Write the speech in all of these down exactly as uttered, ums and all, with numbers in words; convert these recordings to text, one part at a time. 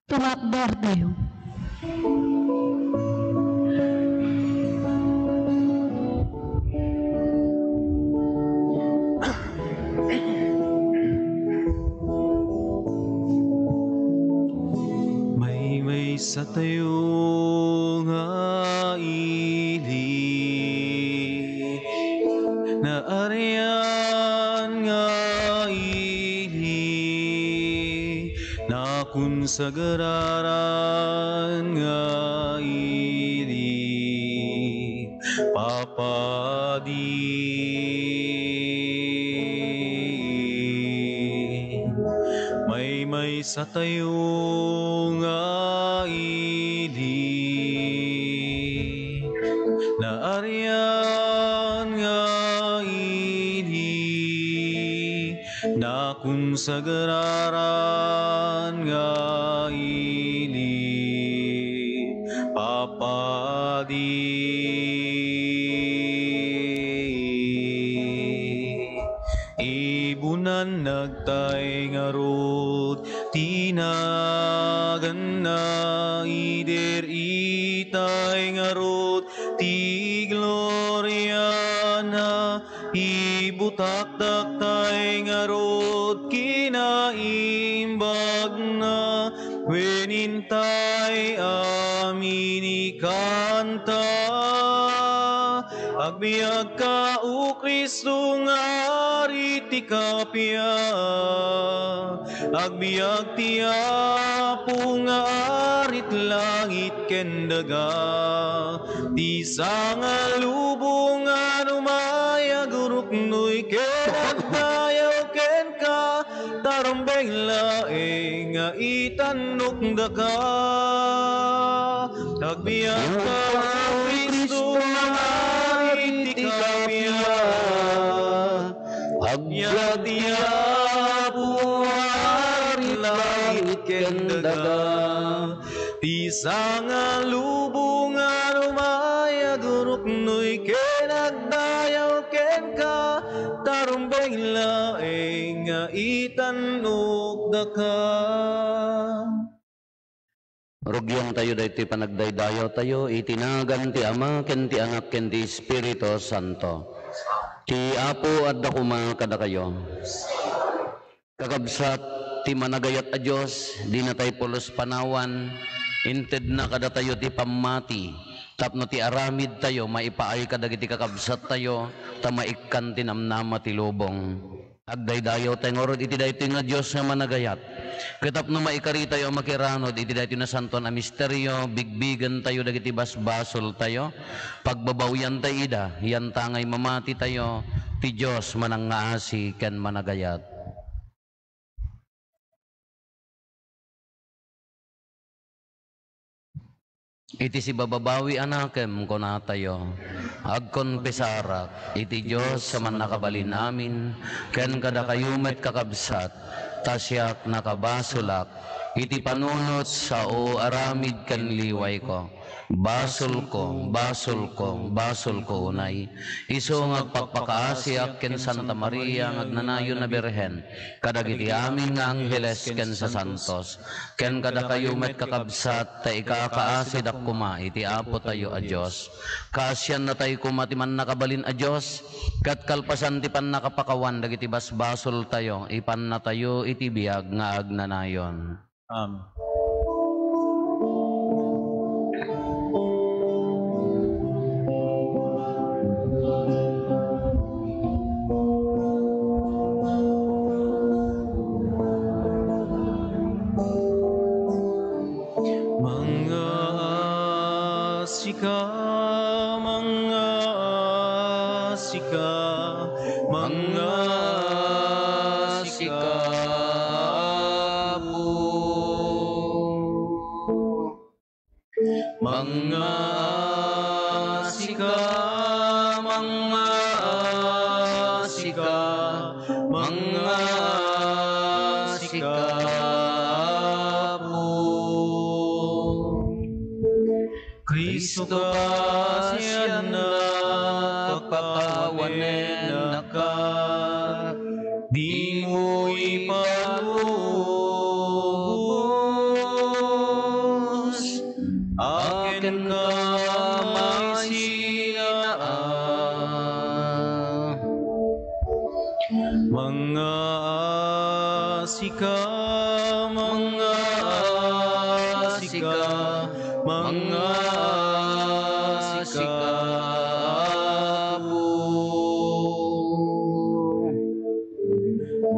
Tumakdertayo. Maymaysatayo nga ili, naarian nga ili, nakonsagraran nga ili, papadi. Maymaysatayo nga ili, naarian nga ili, nakonsagraran nga ili, papadi. Ibunan nagtay ngarud ti naganna, idir itay ngarud ti gloriana, ibutaktaktay ngarud kinaimbagna, wen intay amin ikanta. Agbiagka, O Cristo, nga ari ti kappia. Agbiag ti Apo nga arit langit ken daga. Ti sangalubongan umayag uruknoy ken agdayaw kenka, ta rumbeng laeng nga itannok daka. Agbiagka, O Cristo, nga ari ti kappia. Agbiag ti Apo nga arit langit ken daga. Ti sangalubongan umayag uruknoy ken agdayaw kenka, ta rumbeng laeng nga itannok daka. Rugiantayo daytoy panagdaydayawtayo iti nagan ti Ama, ken ti Anak, ken ti Espiritu Santo. Ti Apo adda koma kadakayo. Kakabsat, ti managayat a Dios, dinatay pulos panawan, intedna kadatayo ti pammati, tapno ti aramidtayo maipaay kadagiti kakabsattayo, ta maikkan ti namnama ti lubong. Agdaydayawtayo ngarud iti daytoy nga Dios nga managayat. Ket tapno maikaritayo a makiranod iti daytoy nasantoan a misterio, bigbigentayo dagiti basbasoltayo, pagbabawiantayo ida, yantangay mamatitayo, ti Dios manangngaasi ken managayat. Iti sibababawi a nakem, kunatayo, agkonfesarak iti Dios a Mannakabalin-amin, ken kadakayo met, kakabsat, ta siak nakabasolak iti panunot, sao, aramid ken liwayko. Basolko, basolko, basolko unay. Isu nga agpakpakaasiak ken Santa Maria nga agnanayon a Birhen, kadagiti amin nga angheles ken sasantos, ken kadakayo met, kakabsat, ta ikakaasidak koma iti Apotayo a Dios. Kaasiannatayo koma ti Mannakabalin a Dios, ket kalpasan ti pannakapakawan dagiti basbasoltayo, ipannatayo iti biag nga agnanayon. Amen. Mangngaasika, mangngaasika, mangngaasika, Apo. Mangngaasika, mangngaasika, mangngaasika, Apo. Cristo, kaasiannak, pakawanennaka, dimo ipalubos. Ka maisina a. Mangaasika, mangaasika, mangaasika, Apo.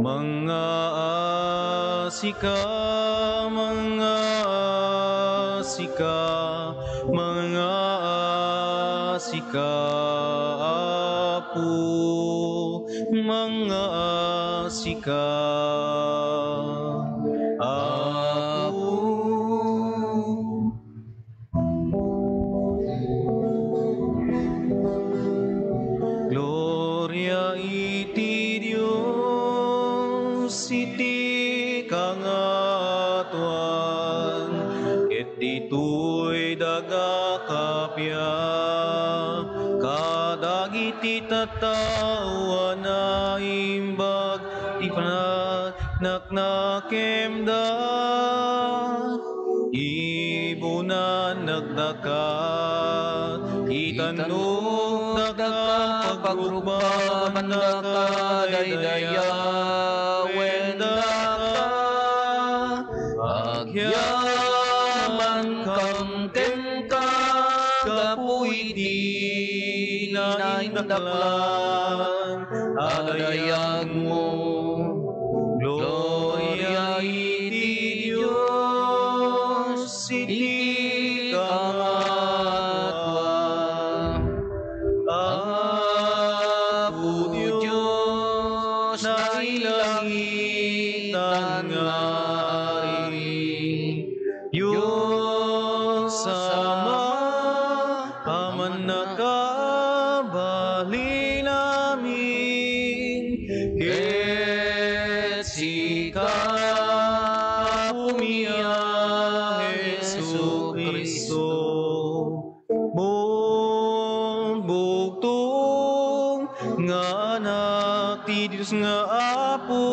Mangaasika, mangaasika, mangaasika, Apo, mangaasika, Apo. Gloria iti Dios iti kangatoan, ket ditoy daga kappia kadagiti tattao a naimbag ti panagnakem da. Ibunan dagdaka, itannok dagdaka, pagrukbaban dagdaka, daydayawen dagdaka. Agyamankam kenka gapu iti naindaklan a dayagmo. Gloria iti Dios iti kangatoan. Apo Dios, nailangitan nga Ari, Dios Ama a mannakabalin amin, ket sika, Apomi a Jesu-Cristo, bugbugtong nga Anak ti Dios nga Apo,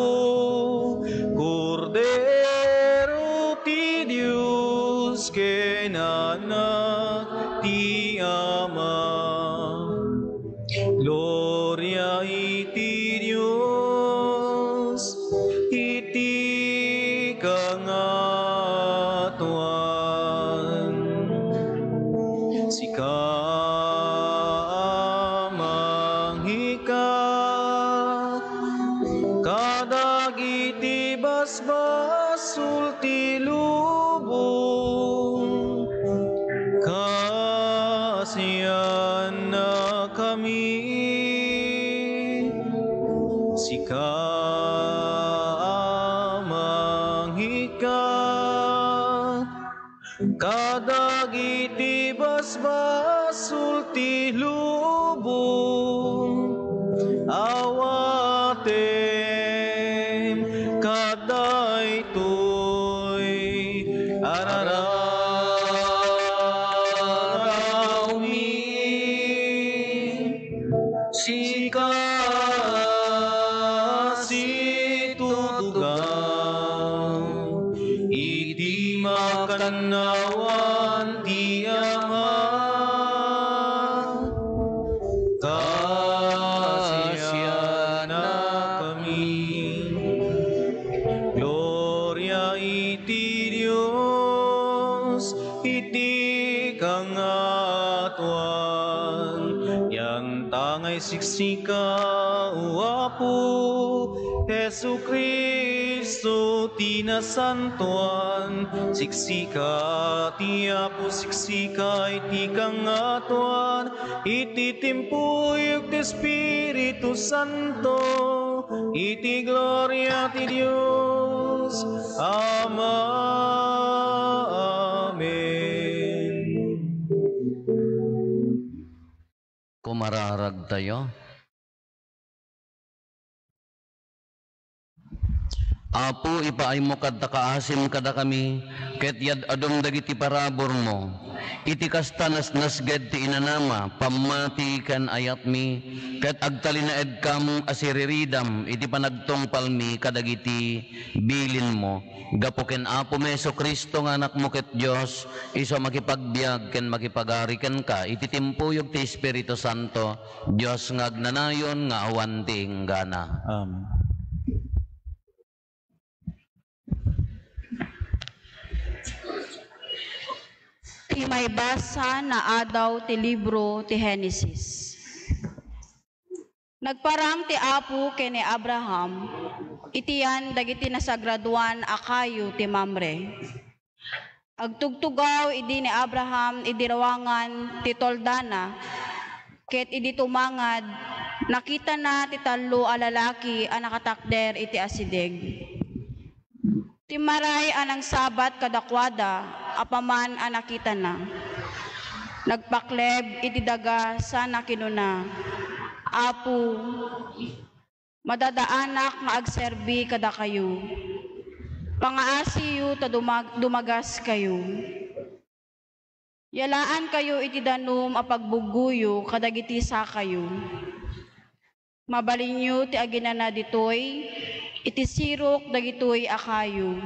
Kordero ti Dios ken Anak ti Ama. Gloria iti Dios iti kangatoan. Sika a mangikat kadagiti basbasol ti lubong, kaasiannakami. Sika a mangikat kadagiti basbasol ti lubong, awatem kadaytoy a rararawmi. Sika a situtugaw iti makannawan ti Ama, kaasiannakami. Gloria iti Dios iti kangatoan. Yantangay siksika, O Apo Jesu-Cristo, ti nasantoan. Siksika ti Apo, siksika iti kangatoan, iti timpuyog ti Espiritu Santo, iti gloria ti Dios Ama. Amen. Kumararagtayo. Apo, ipaaymo kadta kaasim kadakami, ket yad-adom dagiti paraburmo. Iti kasta, nasnasged ti inanama, pammati ken ayatmi, ket agtalinaedkam a siriridam iti panagtungpalmi kadagiti bilinmo. Gapu ken Apomi Jesu-Cristo nga Anakmo ket Dios, isu a makipagbiag ken makipagari kenka iti timpuyog ti Espiritu Santo, Dios nga agnanayon nga awan ti inggana. Amen. Ti maibasa nga adaw ti libro ti Genesis. Nagparang ti Apo ken ni Abraham iti yan dagiti nasagradoan a kayo ti Mamre. Agtugtugaw idi ni Abraham idi ruangan ti toldana, ket idi tumangad, nakitana ti tallo a lalaki a nakatakder iti asideg. Timmaray a nangsabat kadakuada apaman a nakitana. Nagpakleb iti daga sana kinuna, "Apo, madadaanak nga agserbi kadakayo. Pangaasiyo ta dumag-, dumagaskayo. Yalaankayo iti danum a pagbuggoyo kadagiti sakayo. Mabalinyo ti aginana ditoy iti sirok dagitoy a kayo.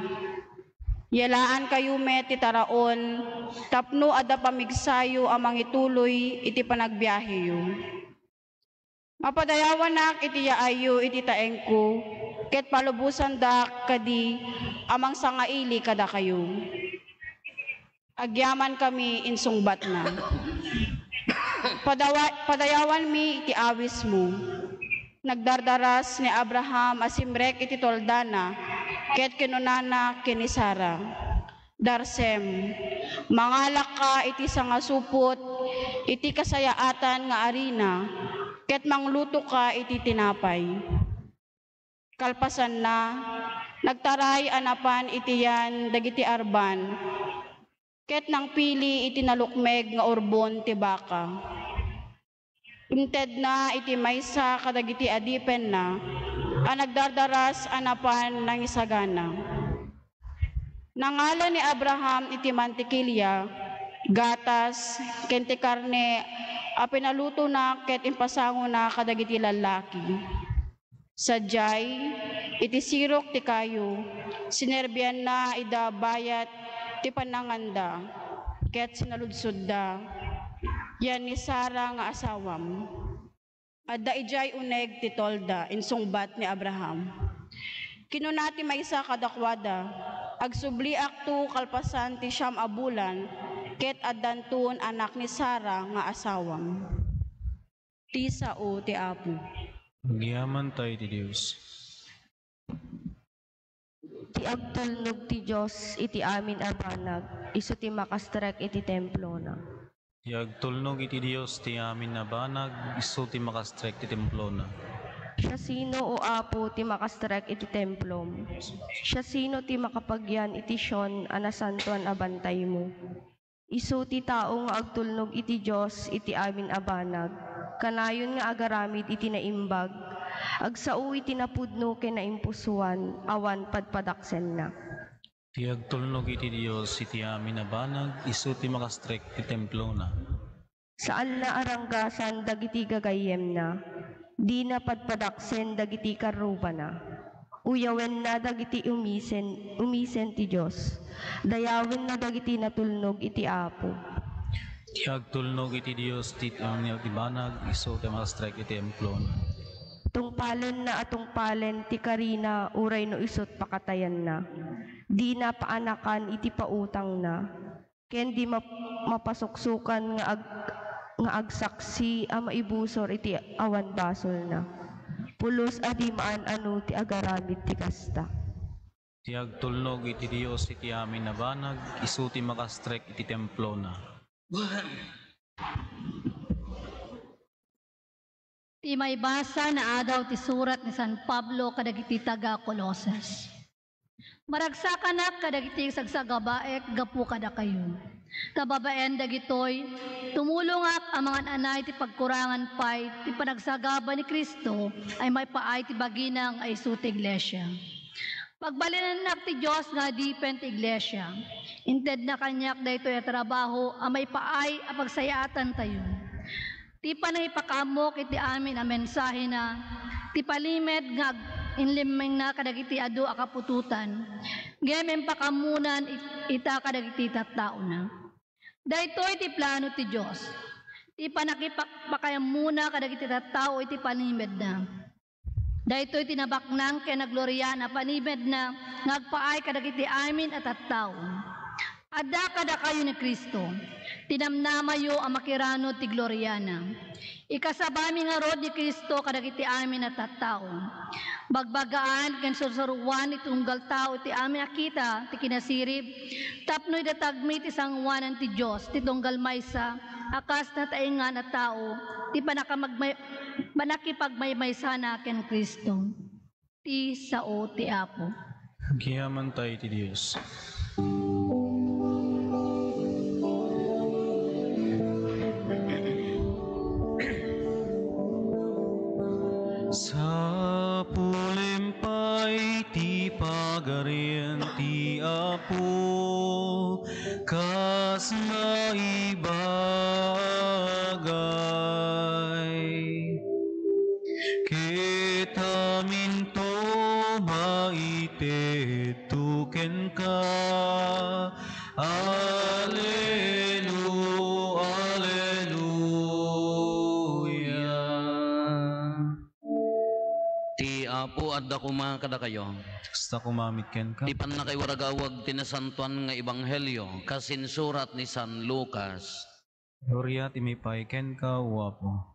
Yalaankayo met ti taraon tapno adda pamigsayo a mangituloy iti panagbiaheyo. Mapadayawanak iti yaayyo iti taengko, ket palubosandak kadi a mangsangaili kadakayo." "Agyamankami," insungbatna. "Padawa-, padayawanmi iti awismo." Nagdardaras ni Abraham a simrek iti toldana, ket kinunana ken ni Sara, "Darsem, mangalakka iti sangasupot iti kasayaatan nga arina, ket manglutoka iti tinapay." Kalpasanna, nagtaray a napan iti yan dagiti arban, ket nangpili iti nalukmeg nga urbon ti baka. Intedna iti maysa kadagiti adipenna a nagdardaras a napan nangisagana. Nangala ni Abraham iti mantikilya, gatas, ken ti karne a pinalutona ket impasangona kadagiti lallaki. Sadiay, iti sirok ti kayo, sinerbianna ida bayat ti pananganda, ket sinaludsodda, "Yan ni Sara nga asawam?" "Adda idiay uneg ti tolda," insungbat ni Abraham. Kinuna ti maysa kadakuada, "Agsubliakto kalpasan ti siam a bulan, ket addanton anak ni Sara nga asawam." Ti sao ti Apo. Agyamanta iti Dios. Ti agtulnog ti Dios iti amin a banag, isu ti makastrek iti templona. Ti agtulnog iti Dios ti amin a banag, isu ti makastrek ti templona. Siasino, O Apo, ti makastrek iti templom? Siasino ti makapagyan iti Sion a nasantoan a bantaymo? Isu ti tao nga agtulnog iti Dios iti amin a banag. Kanayon nga agaramid iti naimbag, agsao iti napudno ken naimpusoan, awan padpadaksenna. Ti agtulnog iti Dios iti amin a banag, isu ti makastrek ti templona. Saanna a ranggasan dagiti gagayyemna, dina padpadaksen dagiti karrubana. Uyawenna dagiti umisen, umisen ti Dios. Dayawenna dagiti natulnog iti Apo. Ti agtulnog iti Dios ti, ti banag, isu ti makastrek iti templona. Tungpalenna a tungpalen ti karina uray no isut pakatayanna. Dina paanakan iti pautangna. Ken di map-, mapasuksukan nga ag-, nga agsaksi a maibusor iti awan basolna. Pulos a di maan-ano ti agaramid ti kasta. Ti agtulnog iti Dios iti amin a banag, isu ti makastrek iti templona. Ti maibasa nga adaw ti surat ni San Pablo kadagiti taga-Colosas. Maragsakanak kadagiti sagsagabaek gapu kadakayo. Ta babaen dagitoy, tumulongak a mangan-anay ti pagkurangan pay ti panagsagaba ni Cristo a maipaay ti bagina nga isu ti iglesia. Pagbalinennak ti Dios nga adipen ti iglesia. Intedna kaniak daytoy a trabaho a maipaay a pagsayaatan tayo. Ti panangipakaammo iti amin a mensahena, ti palimed nga ag-, inlemmengna kadagiti adu a kaputotan, ngem impakaammonan it-, ita kadagiti tattaona. Daytoy ti plano ti Dios, ti panakipak-, pakaammona kadagiti tattao iti panimedna. Daytoy ti nabaknang ken nagloriaan a panimedna nga agpaay kadagiti amin a tattao. Adda kadakayo ni Cristo, ti namnamayo a makiranud ti gloriana. Ikasabami ngarud ni Cristo kadagiti amin a tattao. Bagbagaan ken sursuroan iti unggal tao iti amin a kita ti kinasirib, tapno idatagmi ti sangoanan ti Dios ti tunggal maysa a kas nataengan a tao ti panakamagmay-, panakipagmaymaysana ken Cristo. Ti sao ti Apo. Agyamankami iti Dios. Sapulem pay ti Pagarian ti Apo, kas naibagay. Ket aminto maitedto kenka. Alelu-, Aleluya. Ti Apo adda koma kadakayo. Kasta koma met kenka. Ti pannakaiwaragawag ti nasantoan nga ebanghelio kas insurat ni San Lucas. Gloria ti maipaay kenka, O Apo.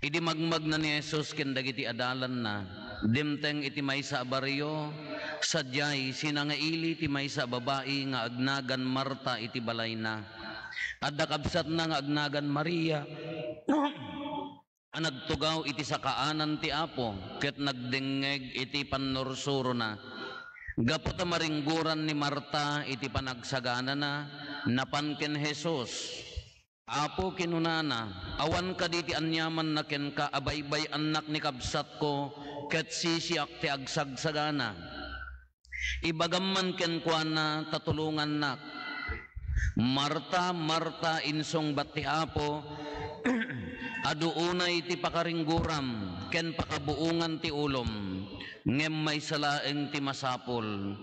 Idi magmagna ni Jesus ken dagiti adalanna, dimteng iti maysa a barrio, sadiay, sinangaili ti maysa a babai nga agnagan Marta iti balayna. Adda kabsatna nga agnagan Maria a nagtugaw iti sakaanan ti Apo ket nagdengngeg iti pannursurona. Gapu ta maringgoran ni Marta iti panagsaganana, napan ken Jesus. "Apo," kinunana, "awan kadi ti aniamanna kenka a baybay-annak ni kabsatko ket sisiak ti agsagsagana? Ibagam man kenkuana ta tulongannak." "Marta, Marta," insungbat ti Apo, "adu unay ti pakaringgoram ken pakabuongan ti ulom, ngem maysa laeng ti masapul.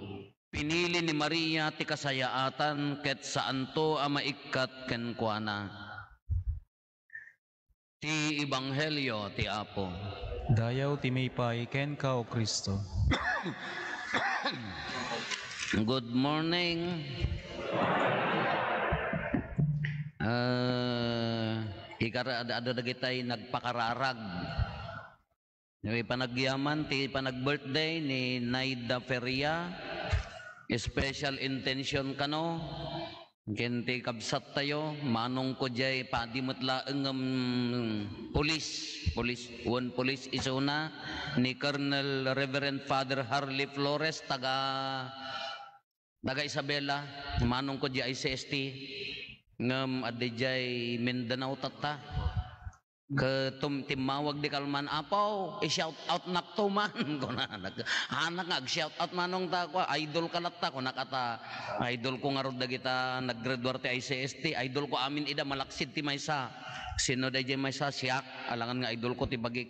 Pinili ni Maria ti kasayaatan ket saanto a maikkat kenkuana." Ti Ebanghelio ti Apo. Dayaw ti maipaay kenka, O Cristo. Good morning. Ah, ikara-, ad-, adu dagitay nagpakararag. Dagiti panagyaman ti panag-birthday ni Naida Feria, special intention kano, ken ti kabsattayo, manongko diay padi met laeng ngem pulis, pulis, wen pulis isuna ni Colonel Reverend Father Harley Flores, taga, taga Isabela, manongko diay I C S T, ngem adda diay Mindanao tatta. Ket tum-, timmawag di kalman, "Apo, i-shout out nak to man," kunak. Anak nga, ag-shout out manong ta, kua, idol ka latta, kunak ata, idol ko ngarud dagita naggraduar ti I C S T, idol ko amin ida, malaksid ti maysa. Sino daydiay maysa? Siak, alangan nga idol ko ti bagik.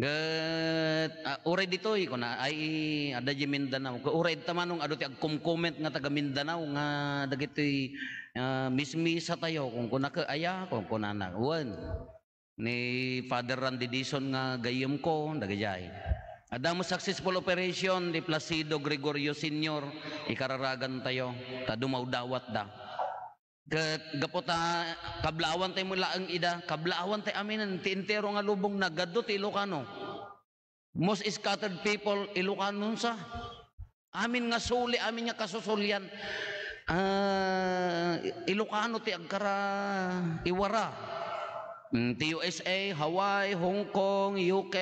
Ket, ah, uray ditoy, kuna, ay, adda di Mindanao. Ket uray ta manong adu ti agkumkument nga taga Mindanao nga dagitoy, ah, mismisa tayo, kun kunaka, aya, kun kunana. Wen. Ni Father Randy Dizon nga gayyemko, dagijay. Adda met successful operation ni Placido Gregorio Senior, ikararagan tayo, ta dumawdawatda. Ket gapu ta kablaawan tayo met laeng ida, kablaawan tayo aminen ti entero nga lubong, nagadu ti Ilocano. Most scattered people, Ilocano sa. Amin nga suli, amin nga kasusulian, ah, Ilocano ti agkara-, iwara. Mm, ti U S A, Hawaii, Hong Kong, U K,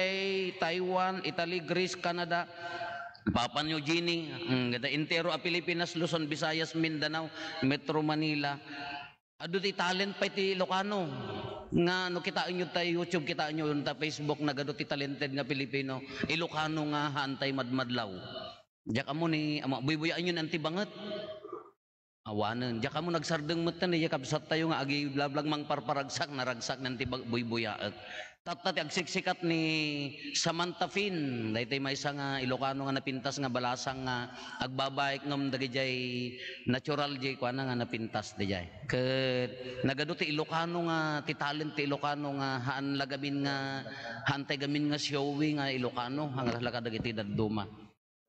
Taiwan, Italy, Greece, Canada, Papua New Guinea, mm, kada entero a Pilipinas, Luzon, Visayas, Mindanao, Metro Manila. Adu ti talent pay ti Ilocano. Nga no kitaenyo ta YouTube, kitaenyo ta Facebook, nagadu ti talented nga Pilipino, Ilocano nga haantay madmadlaw. Diak ammo ni, ama, buybuyaenyo ni Auntie Banget. Awanen. Diak ammo nagsardeng metten, diay kabsattayo nga agiblablag mangparparagsak, naragsak ni Auntie Bag-, buybuyaek. Tatta ti agsiksikat ni Samantha Fin, daytoy maysa nga Ilocano nga napintas nga balasang nga agbabaik ngem dagidiay natural diay kuana nga napintas diay. Ket nagadu ti Ilocano nga, ti talent ti Ilocano nga haan la gamin nga, haan tay gamin nga showy nga Ilocano, nga laka dagiti dadduma.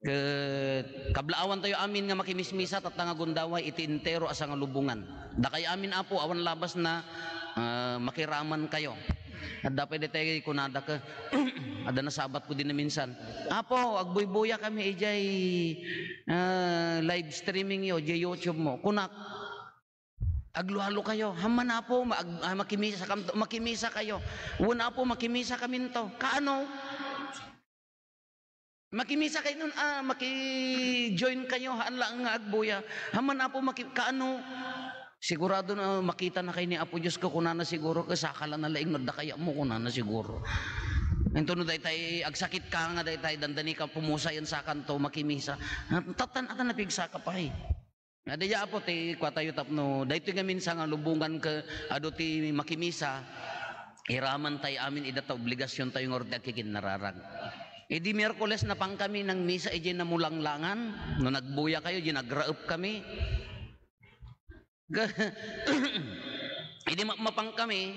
Ket kablaawantayo amin nga makimismisa, tatta nga gundaway iti entero a sangalubongan. Dakay amin, Apo, awan labasna, ah, makiramankayo. Adda pay daytay kunada ket, adda nasabatko dina minsan, "Apo, agbuybuya kami idiay, ah, live streaming yo, idiay YouTube mo." Kunak, "Aglualo kayo." "Amman, Apo, ma-, ag-, ah, makimisa kam-, makimisa kayo." "Wen, Apo, makimisa kaminto." "Kaano?" "Makimisa kayo nun, ah, maki-join kayo, haan laeng nga agbuya." "Amman, Apo, maki-," "Kaano?" "Sigurado na makita na kayo ni Apo Dios ko," kunana siguro, "ket saka la nalaing no adda kayatmo," kunana siguro. Inton no daytay agsakit ka nga daytay dandani ka pumusayan sakanto makimisa. Tattan ata napigsaka pay. Nga daydiay, Apo, ti kuatayo tapno daytoy ngamin sangalubongan ket adu ti makimisa, iraman tay amin ida ta obligasion tayo nga ti agkikinnararag. Idi Miyerkules, napan kami nangmisa idiay Namulanglangan. No nagbuya kayo, di nagraep kami. Idi mapmapan kami,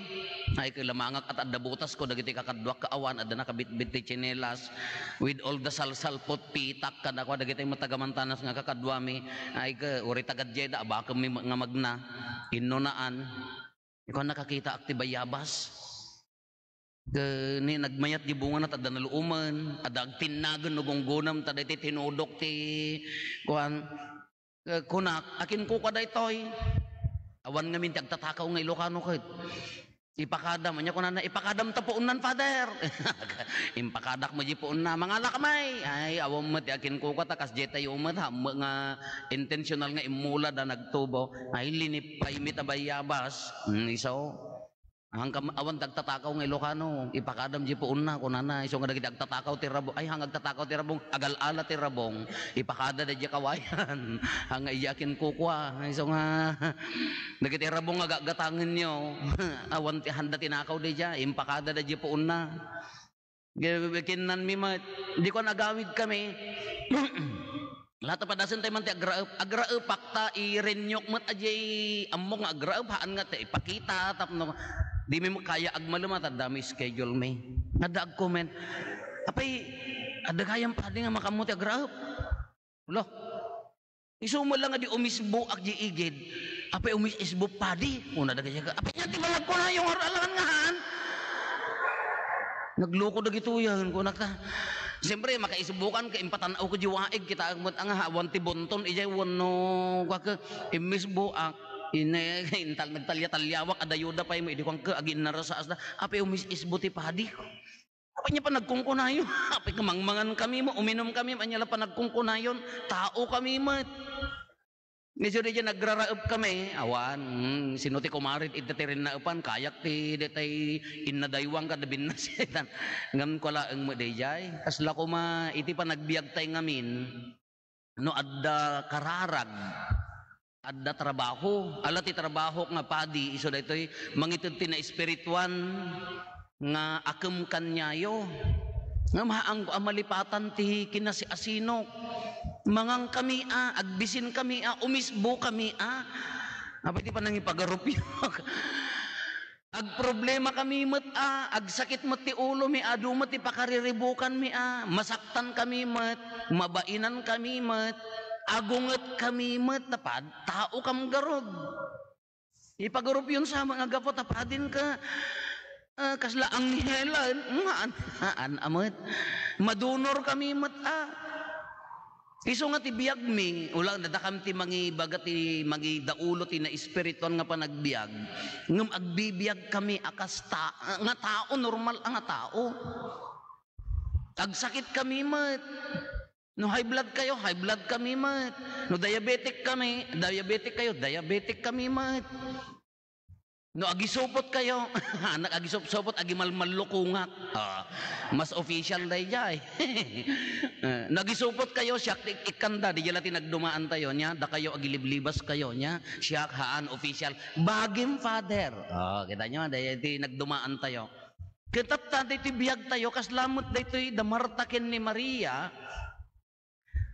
ay, ket lamangak at adda botasko dagiti kakaduak ket awan, adda nakabitbit ti tsinelas, with all the salsalpot, pitak, kadakua dagiti met tagamantanas nga kakaduami. Ay, ket uray tagadiay da, abakemmi nga magna. Innunaan. Ikaw, nakakitaak ti bayabas. Ket ni nagmayat di bungana, ta adda naluomen, adda agtinnagen no gunggonam, ta daytoy tinudok ti kuan. Ket kunak, "Akin kukua daytoy." Awan ngamin ti agtatakaw nga Ilocano ket ipakadam. Ania kunana, "Ipakadam ta puonnan, Father." Impakadak met di puonna. "Mangala ka may." Ay, awan met ti akin kukua ta kasdiay tayo met, hammo nga intentional nga immula da nagtubo. Ay, linipay mi ta bayabas. Hmm, iso. Hangkam-, awan ti agtatakaw nga Ilocano, ipakadam di puonna, kunana, isu nga dagiti agtatakaw ti rabong, ay, hang agtatakaw ti rabong, agal-ala ti rabong, ipakada da di kawayan, hang nga iya akin kukua, isu nga, dagiti rabong nga gagatangenyo, awan ti handa tinakaw di dia, impakada da di puonna. Ge-, kinnanmi met. Di ko nagawid kami. Latta padasen tayo man ti agraep. Agraepak ta irenyok met a diay ammok nga agraep, haan nga ti ipakita tapno di mi kaya agmalem a ta adda mi schedule mi. Adda agcomment, "Apay, adda gayam padi nga makaammo ti agraep?" Lo. Isu met la nga di umisboak di igid. "Apay umis-isbo padi?" Kuna dagiti, "Apay nga ti malagkunayo nga alangan nga haan?" Nagluko dagitoyen, kunak ta. Siyempre, makaisbokan ka, impatan-aw ko di waig, kitaek met nga awan ti bunton, idiay wenno, kuak, immisboak. Ine, intal-, nagtalya-talyawak, adayoda pay mo, idi kuan ka, aginnarasaas da. "Apay umis-isbo ti padi?" Apay nia panagkunkunayon? Apay kamangmangan kami mo, uminum kami, ania la panagkunkunayon? Tao kami met. Isu daydiay nagraraep kami, awan, hmm, sino ti kumarit ita ti rinnaepan? Kayak ti detay innadaywang kada binnasitan. Ngem kua laeng met daydiay. Kasla koma iti panagbiag tay ngamin, no adda kararag, adda trabaho. Ala ti trabaho nga padi, isu daytoy mangited ti naespirituan nga akem kaniayo. Ngem haanko a malipatan ti kinasiasinok. Mangan kami a, agbisin kami a, umisbo kami a. Apay ti panangipagarupyo? Agproblema kami met a, agsakit met ti ulo mi, adu met ti pakariribukan mi a, masaktan kami met, mabainan kami met, agunget kami met, tapad tao kam garud. Ipagarupyon sa mga gapu ta padin ka, ah, kasla anghelen, ngaan, haan a met. Madunor kami met a. Isu nga ti biagmi, ulang nadakam ti mangibaga ti mangidaulo ti naespirituan nga panagbiag. Ngem agbibiag kami a kas ta-, nga tao, normal a nga tao. Agsakit kami met. No high blood kayo, high blood kami met. No diabetic kami, diabetic kayo, diabetic kami met. No agisupot kayo, anak agisupsupot, agimalmallukungak. Ah, mas official dayjay. Eh, no agisupot kayo, siak ti ikkanda, di la ti nagdumaan tayo niya, da kayo agiliblibas kayo niya, siak haan official. Bagim, Father. Oh, kita nyo, dayjay ti nagdumaan tayo. Kitatta, di ti biag tayo, kas lamot daytoy, da Marta ken ni Maria,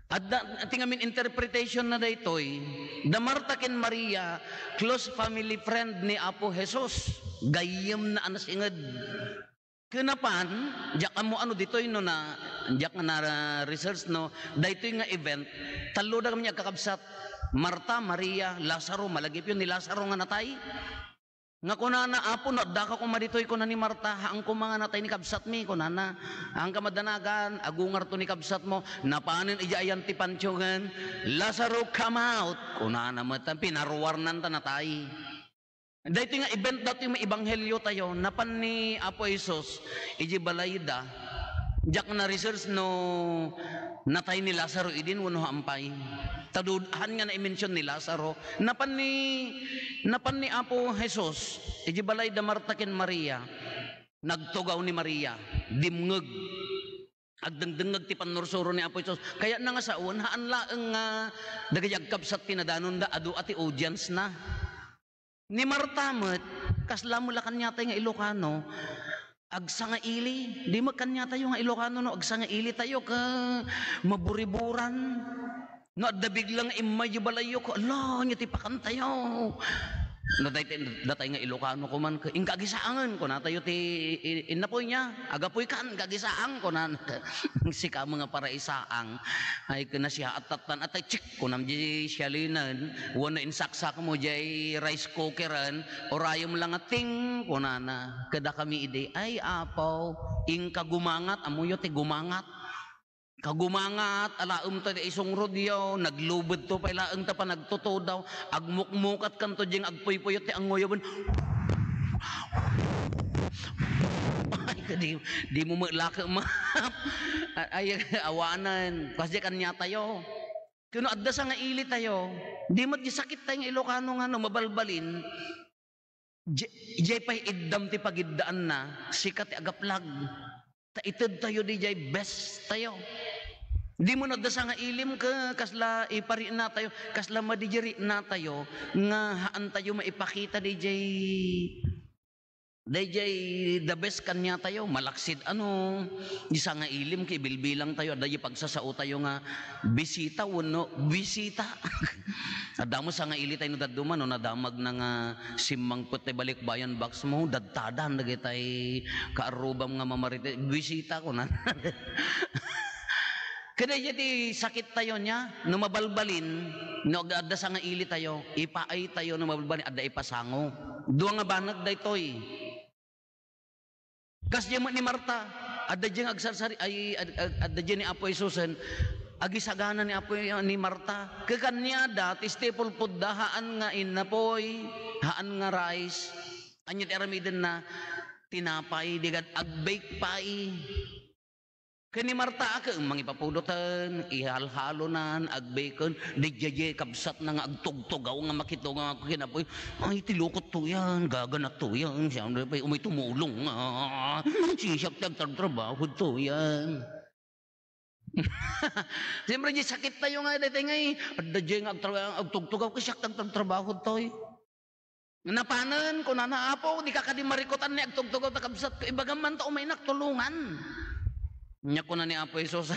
Adda ti ngamin interpretation na daytoy, da Marta ken Maria, close family friend ni Apo Jesus. Gayyem na a nasinged. Ken napan, diak ammo ano ditoy no na, diak nga na-research no, daytoy nga event, tallo da kami agkakabsat. Marta, Maria, Lazaro, malagipyo ni Lazaro nga natay. Nga kunana, "Apo, no addaka koma ditoy," kuna ni Marta, "haan koma nga natay ni kabsatmi," kunana. "Haanka madanagan, agungarto ni kabsatmo." Napanen idiay ayan ti pantiongen, "Lazaro, come out!" kunana met, pinaruarnan ta natay. Daytoy nga event daytoy nga ebanghelio tayo, napan ni Apo Jesus, idiay balayda, diak na-research no natay ni Lazaro idin wenno haan pay. Ta dud-, haan nga naimension ni Lazaro. Napan ni, napan ni Apo Jesus, idiay balay da Marta ken Maria, nagtugaw ni Maria, dimngeg. Agdengdengngeg ti pannursuro ni Apo Jesus. Kayatna nga sawen, haan laeng nga dagiti agkabsat ti nadanonda, adu a ti audience na. Ni Marta met, kasla met la kaniatayo nga Ilocano, agsangaili. Di met kaniatayo nga Ilocano no agsangaili tayo ket maburiburan. No adda bigla nga immay idiay balayyo, ko, "Ala, ania ti pakantayo?" No dayta, datay nga Ilocano koman, ko, "Inka agisaangen," kunatayo ti i-, innapoy niya, "Agapoy kan, inka agisaang," kunana. Sika met nga paraisaang. Ay, ken nasiaat tattan, atay, chik! Kunam di sialinen, wenno insaksak mo diay rice cookeren, urayem la nga ting, kunana. Kadakami idi, "Ay, Apo, inka gumangat," ammoyo ti gumangat. Kagumangat, alaem ta di isungrodyo, naglubed to pay laeng ta panagtutudaw, agmukmukat kanto diay agpuypuyot ti anguyoben. Ay, di, di mo met la ket ma-, ay, awanen, kas diay kaniatayo. Ken no adda sangaili tayo, di met diay sakit tayo nga Ilocano nga no mabalbalin, di-, diay pay iddam ti pagiddaanna, sika ti agaplag. Ta ited tayo diay best tayo. Di mo nadda sangailim ket kasla iparina tayo, kasla madijirina tayo, nga haan tayo maipakita diay Dayjay the best kaniatayo, malaksid ano, di sangailim ket ibilbilang tayo, adda di pagsasao tayo nga bisita wenno bisita. Adda mo sangaili tayo no dadduma, no nadamag na nga simmangpet tay balikbayan box mo, dadtadan dagitay kaarrubam nga mamarite, bisita ko na. Kadayjay ti sakit tayo nia, no mabalbalin, no ag-, adda sangaili tayo, ipaay tayo no mabalbalin, adda ipasango. Dua nga banag daytoy. Kasdiay met ni Marta, adda diay nga agsarsari-, ay, ad-, ad-, adda diay ni Apo Jesusen, agisagana ni Apo, ni Marta. Ket kaniada, ti staple food da, haan nga innapoy, haan nga rice. Ania ti aramidenna? Tinapay, di ket ag-bake pay. Ken ni Marta a ket mangipapudoten, ihalhalonan, ag-baken, dayjay kabsatna nga agtugtugaw nga makitugaw nga kinapoy. Ay, ti lokot to yan, gaganat to yan, siya, umay tumulong, ah, sisiak ti agtratrabaho to yan. Siyempre, di sakit tayo nga, daytay nga, eh, adda jay nga agtra-, agtugtugaw, kasiak ti agtratrabaho to, eh. Napanen, kunana, "Apo, dika kadi marikutan ni agtugtugaw ta kabsatko, ibagam man ta umaynak tulongan." Nya kuna ni Apo Jesus,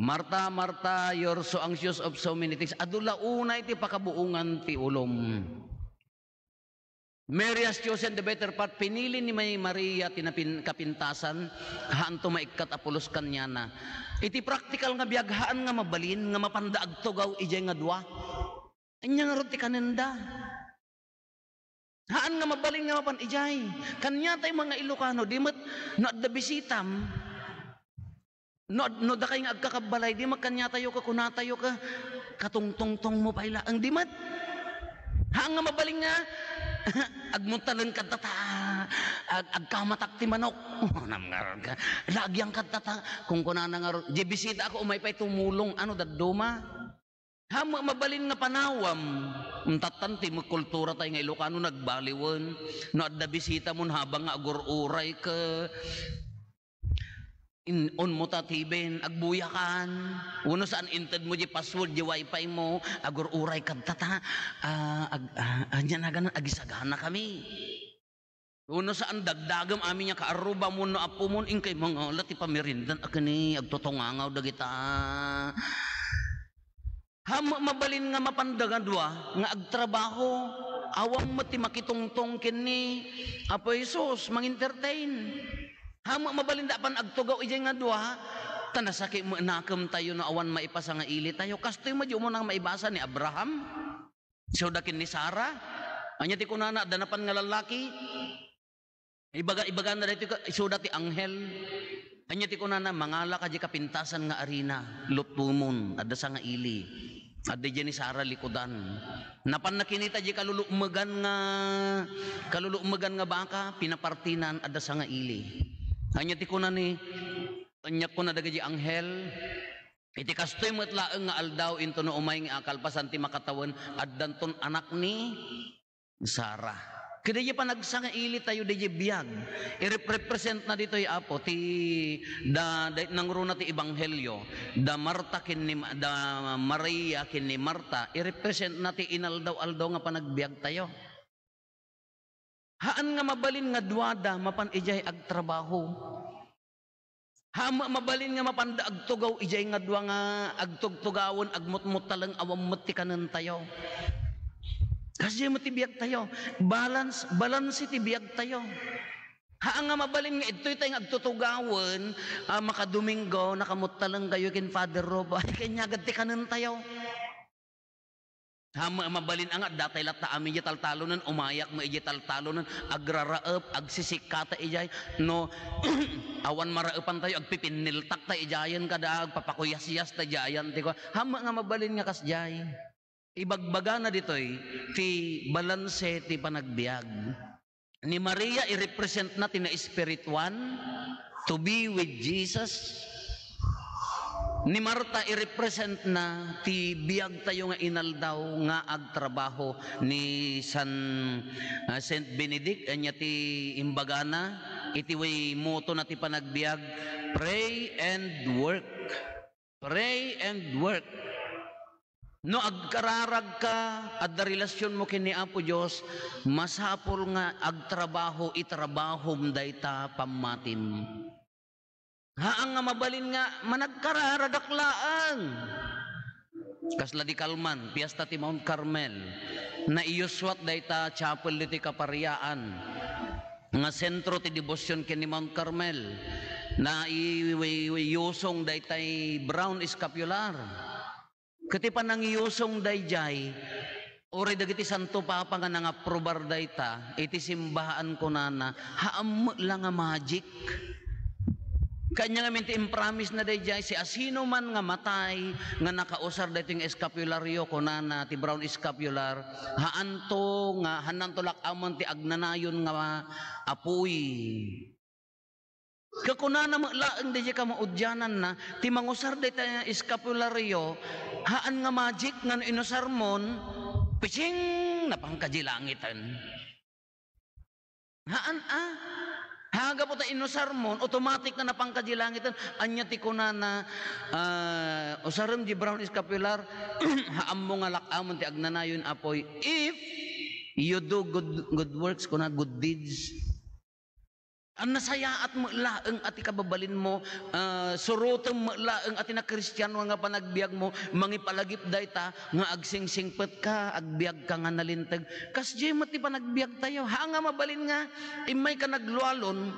"Marta, Marta, you're so anxious of so many things." Adu la unay ti pakabuongan ti ulom. Mary has chosen the better part. Pinili ni May Maria ti napin-, kapintasan, haanto maikkat a pulos kaniana. Iti praktikal nga biag, haan nga mabalin nga mapanda agtugaw idiay nga dua. Ania ngarud ti kanenda? Haan nga mabalin nga mapan idiay. Kaniatayo nga Ilocano, di met no adda bisitam, no ad-, no dakay nga agkakabbalay, di met kaniatayo ket kunatayo ket katungtungtong mo pay laeng, di met. Haan nga mabalin nga agmuntaleng kadta ta ag-, agkamatak ti manok. Namngar ka. Lagiang kadta ta, kunkunana ngarud, di bisita ako, umay pay tumulong, ano, dadduma. Ha, ma-, mabalin nga panawam. Intattan ti kultura tayo nga Ilocano, nagbaliwen. No adda bisita mo, habang nga agur-uray ka, in-on mo ta T V, agbuyakan. Wenno saan, inted mo di password di wifi mo, agur-uray kadta ta. Ah, ag-, ah, ania naganan, agisagana kami. Wenno saan, dagdagem amin nga kaarrubam wenno appom, inkay mangala ti pamirindan a ken ni agtutungangaw dagita. Ha, ma-, mabalin nga mapanda nga dua nga agtrabaho, awan met ti makitungtong ken ni Apo Jesus, mangentertain. Ha, ma-, mabalin da a pan-agtugaw idiay nga dua, ta nasakit met nakem tayo no awan maipasa nga ili tayo. Kastoy met di umuna nga maibasa ni Abraham. Isuda ken ni Sara. Ania ti kunana, adda napan nga lallaki? Ibaga, ibagana daytoy ka, isuda ti anghel. Ania ti kunana, mangala ka di kapintasan nga arina, lutpomon, adda sa nga ili. Adda di ni Sara likudan. Napan nakinita di kalulukmegan nga, kalulukmegan nga baka, pinapartinan, adda sa nga ili. Ania ti kunani, ania kuna dagiti anghel, iti kastoy met laeng nga aldaw, intono umay nga akalpasan ti makatawen, addanton anak ni Sara. Kadi panagsangaili tayo, di biag. I-represent na ditoy, Apo, ti da, da nangruna ti ebanghelio, da Marta ken ni Ma-, da Maria ken ni Marta, i-represent na ti inaldaw-aldaw nga panagbiag tayo. Haan nga mabalin nga duada mapan idiay agtrabaho. Ha, ma-, mabalin nga mapanda agtugaw idiay nga dua nga agtugtugawen, agmutmuttaleng, awan met ti kanentayo. Kasdiay met ti biagtayo. Balance, balanse ti biagtayo. Ha, nga mabalin nga idtoy tayo nga agtutugawen, ah, makadomingo, nakamuttaleng kayo ken Father Robo. Ay, kanya agad ti kanentayo. Ha, ma-, mabalin a nga, datay latta amin idiay taltalonen, umayak met idiay taltalonen, agraraep, agsisikka ta idiay, no, awan maraepan tayo, agpipinniltak ta idiayen kada, agpapakuyasyas ta idiayen, ti kua-, ha, ma-, nga mabalin nga kasdiay. Ibagbagana ditoy, ti balanse ti panagbiag. Ni Maria, i-represent na ti naespirituan, to be with Jesus. Ni Marta, i-represent na ti biag tayo nga inaldaw nga agtrabaho ni San, ah, Saint Benedict. Ania ti imbagana, iti way motto na ti panagbiag, "Pray and work." Pray and work. No agkararagka, adda relasionmo ken ni Apo Dios, masapul nga agtrabaho, itrabahom dayta pammatim. Haan nga mabalin nga managkararagak laeng. Kasla di kalman, Fiesta ti Mount Carmel. Naiyuswat dayta chapel ditoy kapariaan nga sentro ti debosion ken ni Mount Carmel. Nai-, wi-, wi-, yusong daytay brown scapular. Ket ti panangiyusong daydiay, uray dagiti Santo Papa nga nangaprobar dayta, iti simbahan kunana, haan met la nga magic. Kanya ngamin ti impromise na daydiay, siasinoman nga matay nga nakausar daytoy nga escapulario, kunana ti brown scapular, haanto nga, hananto lak-amen ti agnanayon nga apuy. Kakunana met laeng daydiay kamaudiananna, ti mangusar dayta escapulario, haan nga magic nga no inusarmon, pitsing! Napanka di langiten. Haan a. Hagapu ta inusarmon, automatic nga napanka di langiten. Ania ti kunana, ah, usarem di brown scapular, haanmo nga lak-amen ti agnanayon apuy. If you do good, good works, kuna good deeds. An nasayaat met laeng a ti kababalinmo, ah, surotem met laeng a ti nakristiano nga panagbiagmo, mangipalagip dayta nga agsingsingpetka, agbiagka nga nalinteg. Kasdiay met ti panagbiagtayo. Haan nga mabalin nga immayka naglualon,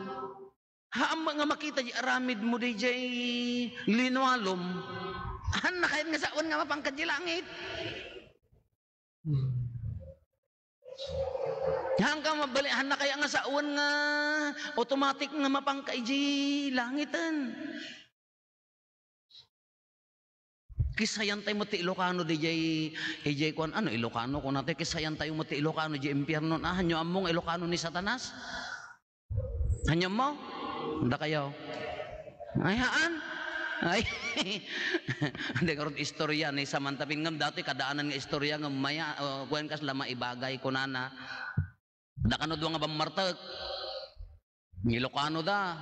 haan met nga makita di aramidmo daydiay linualom. Haan na kayat nga sawen nga mapanka di langit. Haan ka mabali-, haan na kaya nga sawen nga automatic nga mapanka idiay langiten. Kisayan tayo met ti Ilocano diay, idiay kuan, ano, Ilocano, kunatayo, kisayan tayo met ti Ilocano diay impierno. Ah, hanyo ammo nga Ilocano ni Satanas? Hanyo ammo? Dakayo. Ay, haan. Ay, hindi ngarud istorya ni Samantha Pin ngem datoy kadaanan nga istorya ngem maya, o, kuan kasla maibagay kunana. Da kano dua nga bammartek. Ilokano da,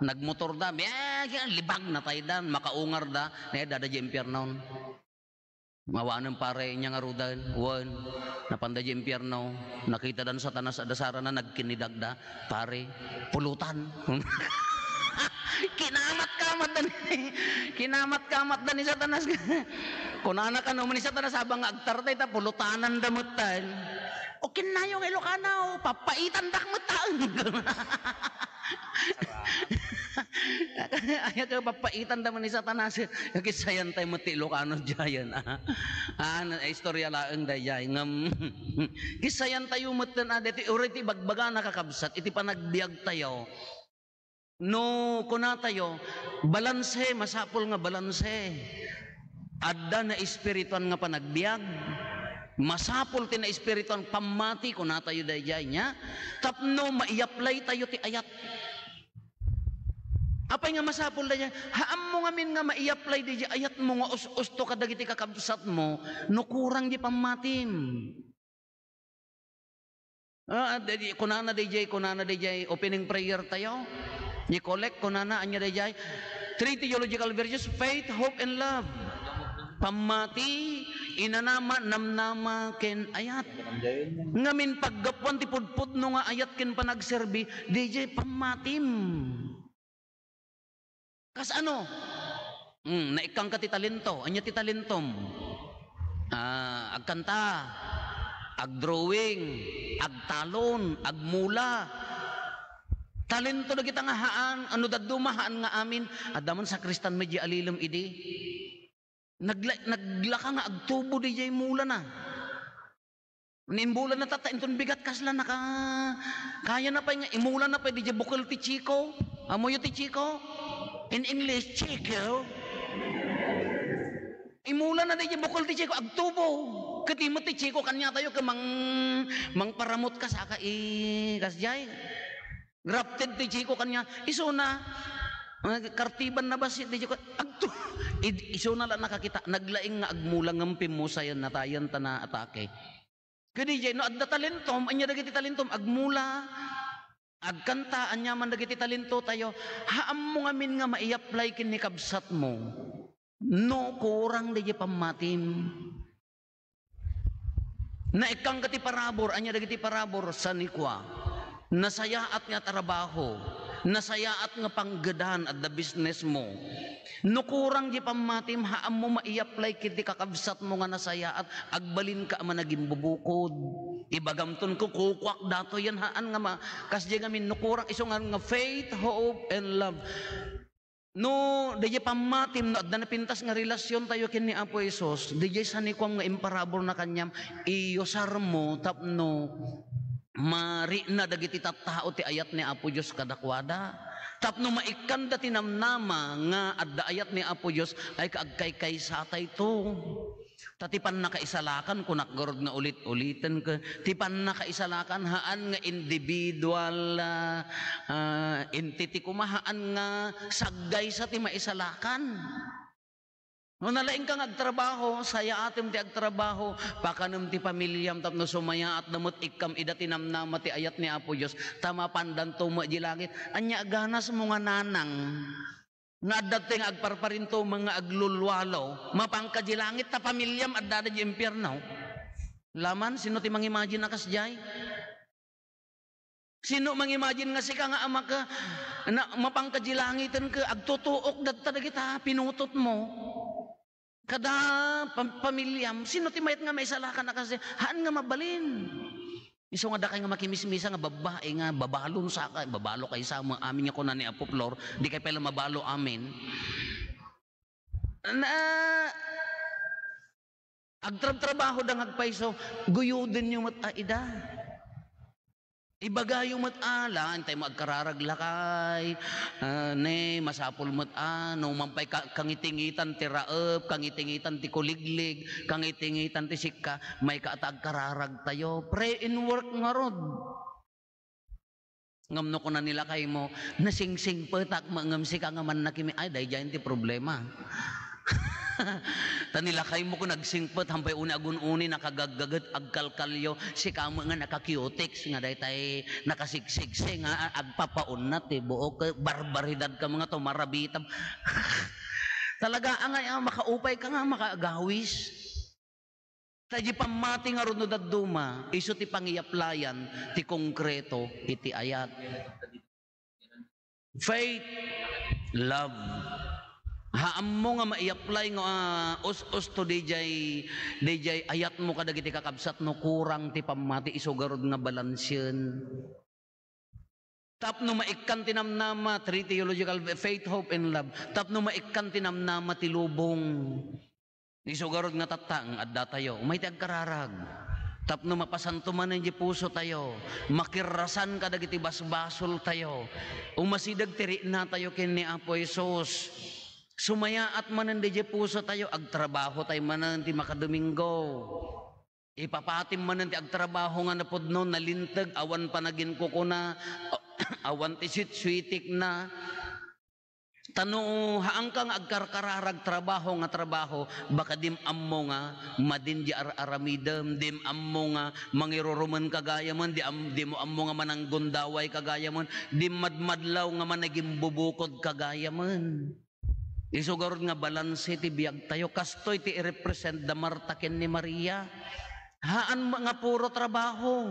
nagmotor da, biag, libag natay da, makaungar da, ne, dada di impiernon. Mawanen pare, inya ngaruden, wen, napanda di impierno, nakita dan Satanas a dasarana, nagkinnidag da, pare, pulutan. Kinamat-kamat da ni, kinamat-kamat da ni Satanas. Kunana kano man ni Satanas, "Sabang nga agtartay ta, pulutanan da metten." O kinnayo nga Ilocano, pappaitan dak metten. Ayaw ka, pappaitan da man ni Satanas. Kisayan tayo met ti Ilocano diayen, ah. Ah, na, istorya laeng daydiay. Ngem, kisayan tayo metten, ah, deti, uray ti bagbagana, kakabsat, iti panagbiag tayo. No, kuna tayo, balanse, masapul nga balanse. Adda naespirituan nga panagbiag. Masapul ti naespirituan pammati, kuna tayo daydiay nia. Tapno maiapply tayo ti ayat. Apay nga masapul daydiay? Haanmo ngamin nga maiapply daydiay ayatmo nga us-usto kadagiti kakabsatmo no kurang di pammatim. Ah, daydiay, kunana daydiay, kunana daydiay, opening prayer tayo. Ni Kolek, kunana, ania daydiay? Three theological virtues, faith, hope, and love. Pammati, inanama, namnama, ken ayat. Ngamin paggapuan ti pudpudno nga ayat ken panagserbi, daydiay pammatim. Kas ano? Hmm, naikkangka ti talento. Ania ti talentom? Ah, agkanta, agdrawing, agtalon, agmula. Talento dagita nga haan, ano dadduma haan nga amin. Adda man sakristan met di alilem idi. Nagla-, naglaka nga agtubo daydiay mulana. Ni imbulana tatta inton bigat kasla naka-, kayana pay nga imulana pay daydiay bukel ti chiko. Ammoyo ti chiko? In English, chiko. Imulana daydiay bukel ti chiko, agtubo. Ket met ti chiko kaniatayo ket mang-, mangparamut ka saka i-, kasdiay. Grafted ti chiko kaniana, isuna, ah, kartiban na bassit, di ko, agto, id-, isuna la nakakita, naglaing nga agmula ngem pimmusayan natayan ta naatake. Kadi jay, no adda talentom, ania dagiti talentom, agmula, agkanta, ania man dagiti talento tayo, haammo ngamin nga maiapply ken ni kabsatmo, no kurang dagiti pammatim. Naikkan ka ti parabur, ania dagiti parabur? Sanikua, nasayaat nga trabaho, nasayaat nga panggedan, adda business mo. No kurang di pammatim, haammo maiapply ket ti kakabsatmo nga nasayaat, agbalinka a managimbubukod. Ibagamton ko, kukuak datoyen, haan nga ma-, kasdiay ngamin, no kurang isu nga, nga faith, hope, and love. No, dayjay pammatim, no adda napintas nga relasiontayo ken ni Apo Jesus, dayjay sanikuam nga imparaburna kaniam, iyusarmo tapno marikna dagiti tattao ti ayat ni Apo Dios kadakuada. Tapno maikkanda ti namnama nga adda ayat ni Apo Dios, ay kaagkaykaysatayto. Ta ti pannakaisalakan, kunak garud nga ulit-uliten, ke-, ti pannakaisalakan, haan nga individual, ah, ah, entity koma, haan nga saggaysa ti maisalakan. No nalaingka nga agtrabaho, sayaatem ti agtrabaho, pakanem ti pamiliam tapno sumayaat da met ikkam ida ti namnama ti ayat ni Apo Dios, ta mapandanto met di langit. Ania a ganasmo nga nanang? Nga adda nga agparparintumeng nga aglulwalo, mapanka di langit ta pamiliam addada di impierno. Laman, sino ti mangimagine a kasdiay? Sino mangimagine nga sika nga amaka, na, mapanka di langiten ke, agtutuok datta dagita pinutotmo? Kada pam-, pamiliam, sino ti mayat nga maisalakan a kasdiay? Haan nga mabalin. Isu nga dakay nga makimismisa nga babbai nga babalon saka, babalo kay sa amin nga kuna ni Apo Flor, di kay pala mabalo amin. Na, agtrabtrabaho da nga agpayso, guyodenyo met a ida. Ibagayo met a, la, intay mo agkararag lakay, ah, ne, masapul met a, no man pay ka-, kangitingitan ti raep, kangitingitan ti kuliglig, kangitingitan ti sikka, mayka ta agkararag tayo. Pray and work ngarud. Ngem no kuna ni lakaymo, "Nasingsingpetak met ngem sika nga mannakimi," ay, daydiay ti problema. Ta ni lakaymo ken nagsingpet, hampay uni agun-uni, nakagaggaget, agkalkalyo, sika met nga naka-cutex, nga daytay nakasigsiksi, nga agpapaunat ti buok, barbaridad ka nga to, marabitab. Talaga, angay, ah, makaupay ka nga makaagawis. Ta di pammati ngarud no dadduma, isu ti pangiyaplayan ti konkreto iti ayat. Faith, love. Haammo nga maiapply nga, ah, us-usto dijay, dijay ayatmo kadagiti kakabsat no kurang ti pammati, isu garud nga balansen. Tapno maikkan ti namnama, three theological, faith, hope, and love. Tapno maikkan ti namnama ti lubong. Isu garud nga tatta, nga addatayo, umay ti agkararag. Tapno mapasanto manen di pusotayo, makirrasan kadagiti basbasoltayo, umasideg ti riknatayo ken ni Apo Jesus. Sumayaat manen di pusotayo, agtrabaho tayo manen ti makadomingo. Ipapatim manen ti agtrabaho nga napudno, nalinteg, awan panaginkukuna, awan ti suitsuitikna. Ta no haanka nga agkarkararag trabaho nga trabaho, baka dim ammo nga madin di ar-aramidem, dim ammo nga mangirurumen ka gayamen, di am-, dimo ammo nga mananggundaway ka gayamen, dim madmadlaw nga managimbubukod ka gayamen. Isu garud nga balanse ti biagtayo. Kastoy ti i-represent da Marta ken ni Maria. Haan nga puro trabaho.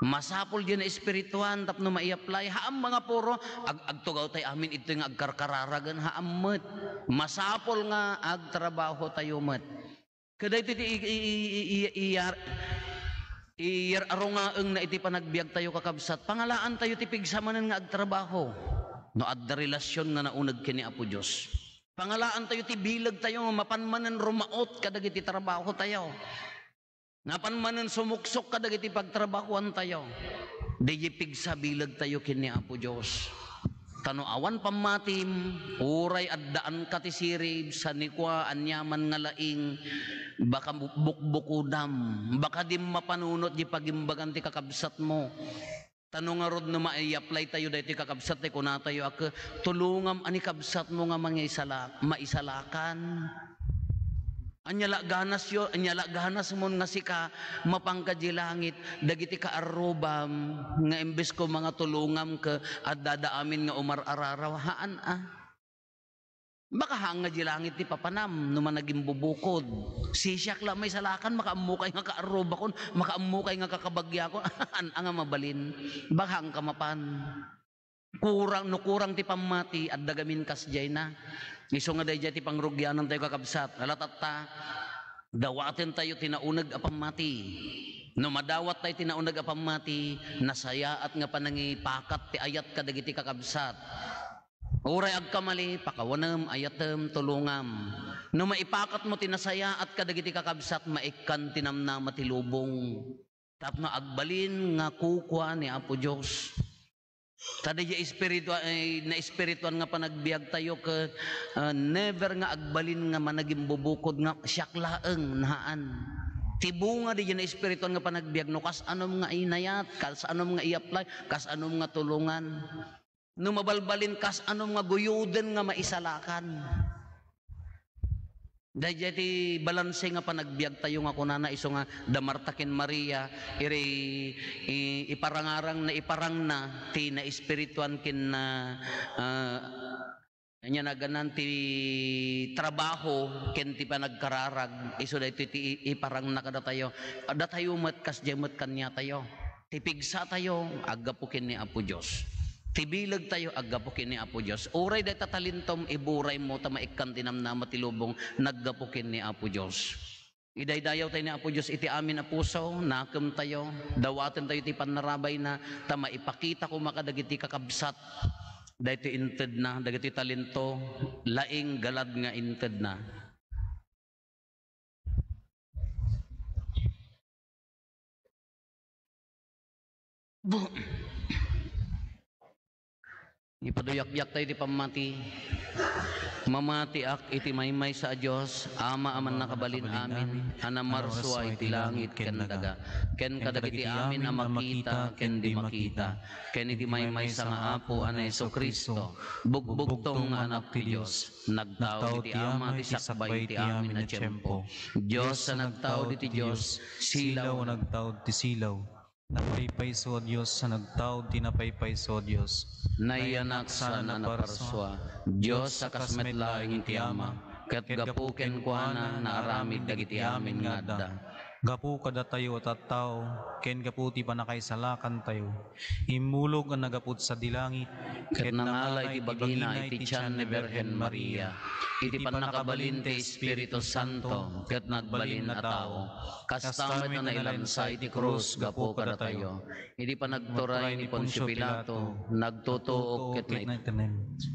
Masapul diay naespirituan tapno maiapply. Haan nga puro ag-, agtugawtay amin itoy nga agkarkararagen. Haan met. Masapul nga agtrabaho tayo met. Kadaytoy ti i-, i-, i-, i-, iyar-, iyar-arungaengna iti panagbiagtayo, kakabsat. Pangalaantayo ti pigsa manen nga agtrabaho no adda relasyon nga nauneg ken ni Apo Dios. Pangalaantayo ti bilegtayo nga mapan manen rumaot kadagiti trabahotayo. Napan manen sumuksok kadagiti pagtrabahoantayo. Daydiay pigsa bilegtayo ken ni Apo Dios. Ta no awan pammatim, uray addaanka ti sirib, sanikua, aniaman nga laing, baka bu-, bukbukodam, baka dim mapanunot di pagimbagan ti kakabsatmo. Ta no ngarud no mai-apply tayo daytoy kakabsat, tay kunatayo a, "Tulongam a ni kabsatmo nga mangisala-, maisalakan." Ania la ganasyo, ania la ganasmon nga sika mapanka di langit dagiti kaarrubam nga imbes ko manga tulongam ket addada amin nga umar-araraw? Haan a. Baka haan nga di langit ti papanam no managimbubukod. Sisiak la maisalakan, makaammokay nga kaarrubakon, makaammokay nga kakabagiakon. Haan a nga mabalin. Baka haanka mapan. Kurang, no kurang ti pammati, adda gamin kasdiayna. Isu nga daydiay ti pangrugianantayo, kakabsat. Ala tatta, dawatentayo ti nauneg a pammati. No madawattayo ti nauneg a pammati, nasayaat nga panangipakat ti ayat kadagiti kakabsat. Uray agkamali, pakawanem, ayatem, tulongam. No maipakatmo ti nasayaat kadagiti kakabsat, maikkan ti namnama ti lubong. Tapno agbalin nga kukua ni Apo Dios. Ta daydiay espiritua-, eh, naespirituan nga panagbiagtayo ket, ah, never nga agbalin nga managimbubukod nga siak laeng, haan. Ti bunga daydiay naespirituan nga panagbiag no kas-anom nga inayat, kas-anom nga i-apply, kas-anom nga tulongan. No mabalbalin, kas-anom nga guyoden nga maisalakan. Daydiay ti balanse nga panagbiagtayo nga kunana isu nga da Marta ken Maria, iri i-, iparangarang na iparangna ti naespirituan ken na, ah, ania naganan ti trabaho ken ti panagkararag, isu daytoy ti i-, iparangna kadatayo. Datayo met kasdiay met kaniatayo. Ti pigsatayo, aggapu ken ni Apo Dios. Ti bilegtayo, aggapu ken ni Apo Dios. Uray dayta talentom, iburaymo ta maikkan ti namnama ti lubong, naggapu ken ni Apo Dios. Idaydayawtayo ni Apo Dios iti amin a puso, nakemtayo, dawatentayo ti pannarabayna, ta maipakita koma kadagiti kakabsat daytoy intedna, dagiti talento, laing galad nga intedna. Bu-, Ipaduyakyak tayo ti pammati. Mamatiak iti maymaysa a Dios, Ama a mannakabalin amin, a namarsua iti langit ken daga, ken kadagiti amin a makita ken di makita, ken iti maymaysa nga Apo a ni Jesu-Cristo, bugbugtong nga Anak ti Dios. Nagtao iti Ama ti sakbay ti amin a tiempo. Dios a nagtao diti Dios, silaw a nagtao ti silaw. Napaypayso a Dios a nagtao ti napaypayso a Dios. Nayanak saan a naparsua. Dios a kas met laeng iti Ama, ket gapu kenkuana naaramid dagiti amin nga adda. Gapu kadatayo a tattao, ken gapu ti pannakaisalakantayo, immulog a nagapud sadi langit, ket nangala iti bagina iti tian ni Birhen Maria, iti pannakabalin ti Espiritu Santo, ket nagbalin a tao. Kasta met a nailansa iti krus gapu kadatayo. Iti panagturay ni Poncio Pilato, nagtutuok ket nait-,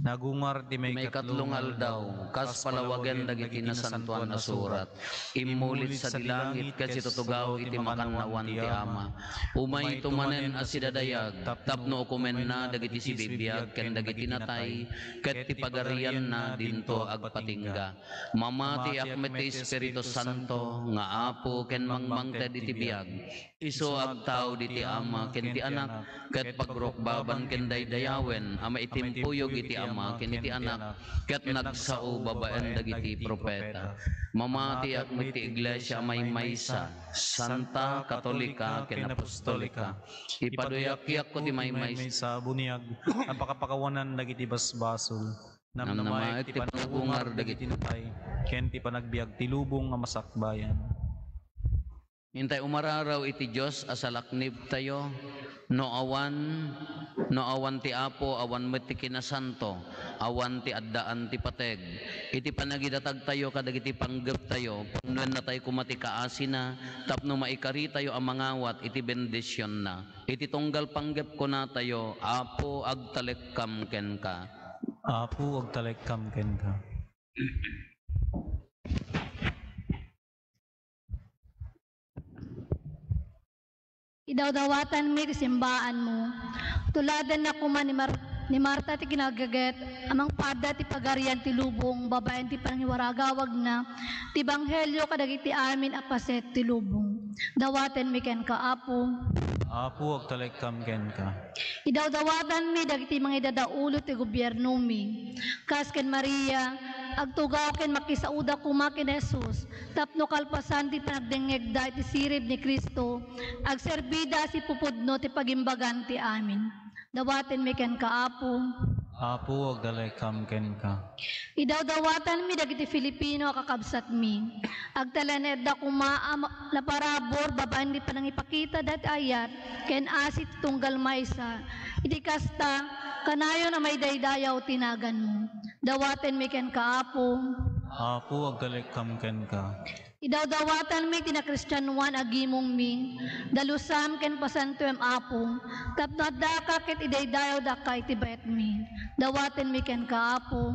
nagungar ti maikatlo nga aldaw, kas palawagen dagiti Nasantoan a Surat. Immulid sadi langit ket situtugaw iti makannawan ti Ama. Umayto manen a sidadayag, tapno ukomenna dagiti sibibiag ken dagiti natay, ket ti pagarianna dinto agpatingga. Mamatiak met ti Espiritu Santo nga Apo ken mangmangted iti biag. Isu agtao diti Ama ken ti Anak, ket pagrukbaban ken daydayawen a maitimpuyog iti Ama ken iti Anak, ket nagsao babaen dagiti profeta. Mamatiak met ti Iglesia a maymaysa, santa, katolika, ken apostolika. Ipaduyakyak ti maymaysa a buniag a pakapakawanan dagiti basbasol. Namnamaek ti panagungar dagiti natay, ken ti panagbiag ti lubong a masakbayan. Intay umararaw iti Dios a salaknibtayo. No awan, no awan ti Apo, awan met ti kinasanto, awan ti addaan ti pateg. Iti panagidatagtayo kadagiti panggeptayo, punnoennatay koma ti kaasina tapno maikaritayo a mangawat iti bendisionna. Iti tunggal panggep kunatayo, Apo, agtalekkam kenka. Apo, agtalekkam kenka. Idawdawatanmi ti simbaanmo. Tuladenna koma ni Mar-, ni Marta ti kinagaget a mangpaadda ti pagarian ti lubong babaen ti panangiwaragawagna ti ebanghelio kadagiti amin a paset ti lubong. Dawatenmi kenka, Apo. Apo, agtalekkam kenka. Idawdawatanmi dagiti mangidadaulo ti gobiernomi. Kas ken Maria, agtugaw ken makisaoda koma ken Jesus, tapno kalpasan ti panagdengngegda iti sirib ni Cristo, agserbida a sipupudno ti pagimbagan ti amin. Dawatenmi kenka, Apo. Apo, agtalekkam kenka. Idawdawatanmi dagiti Filipino a kakabsatmi. Agtalinaedda koma a ma-, naparabur babaen ti panangipakita dati ayat ken asi ti tunggal maysa. Iti kasta, kanayon a maidaydayaw ti naganmo. Dawatenmi kenka, Apo. Apo, agtalekkam kenka. Idawdawatanmi ti nakristianoan a gimongmi, dalusam ken pasantoem, Apo, tapno addaka ket idaydayawdaka iti bayatmi. Dawatenmi kenka, Apo.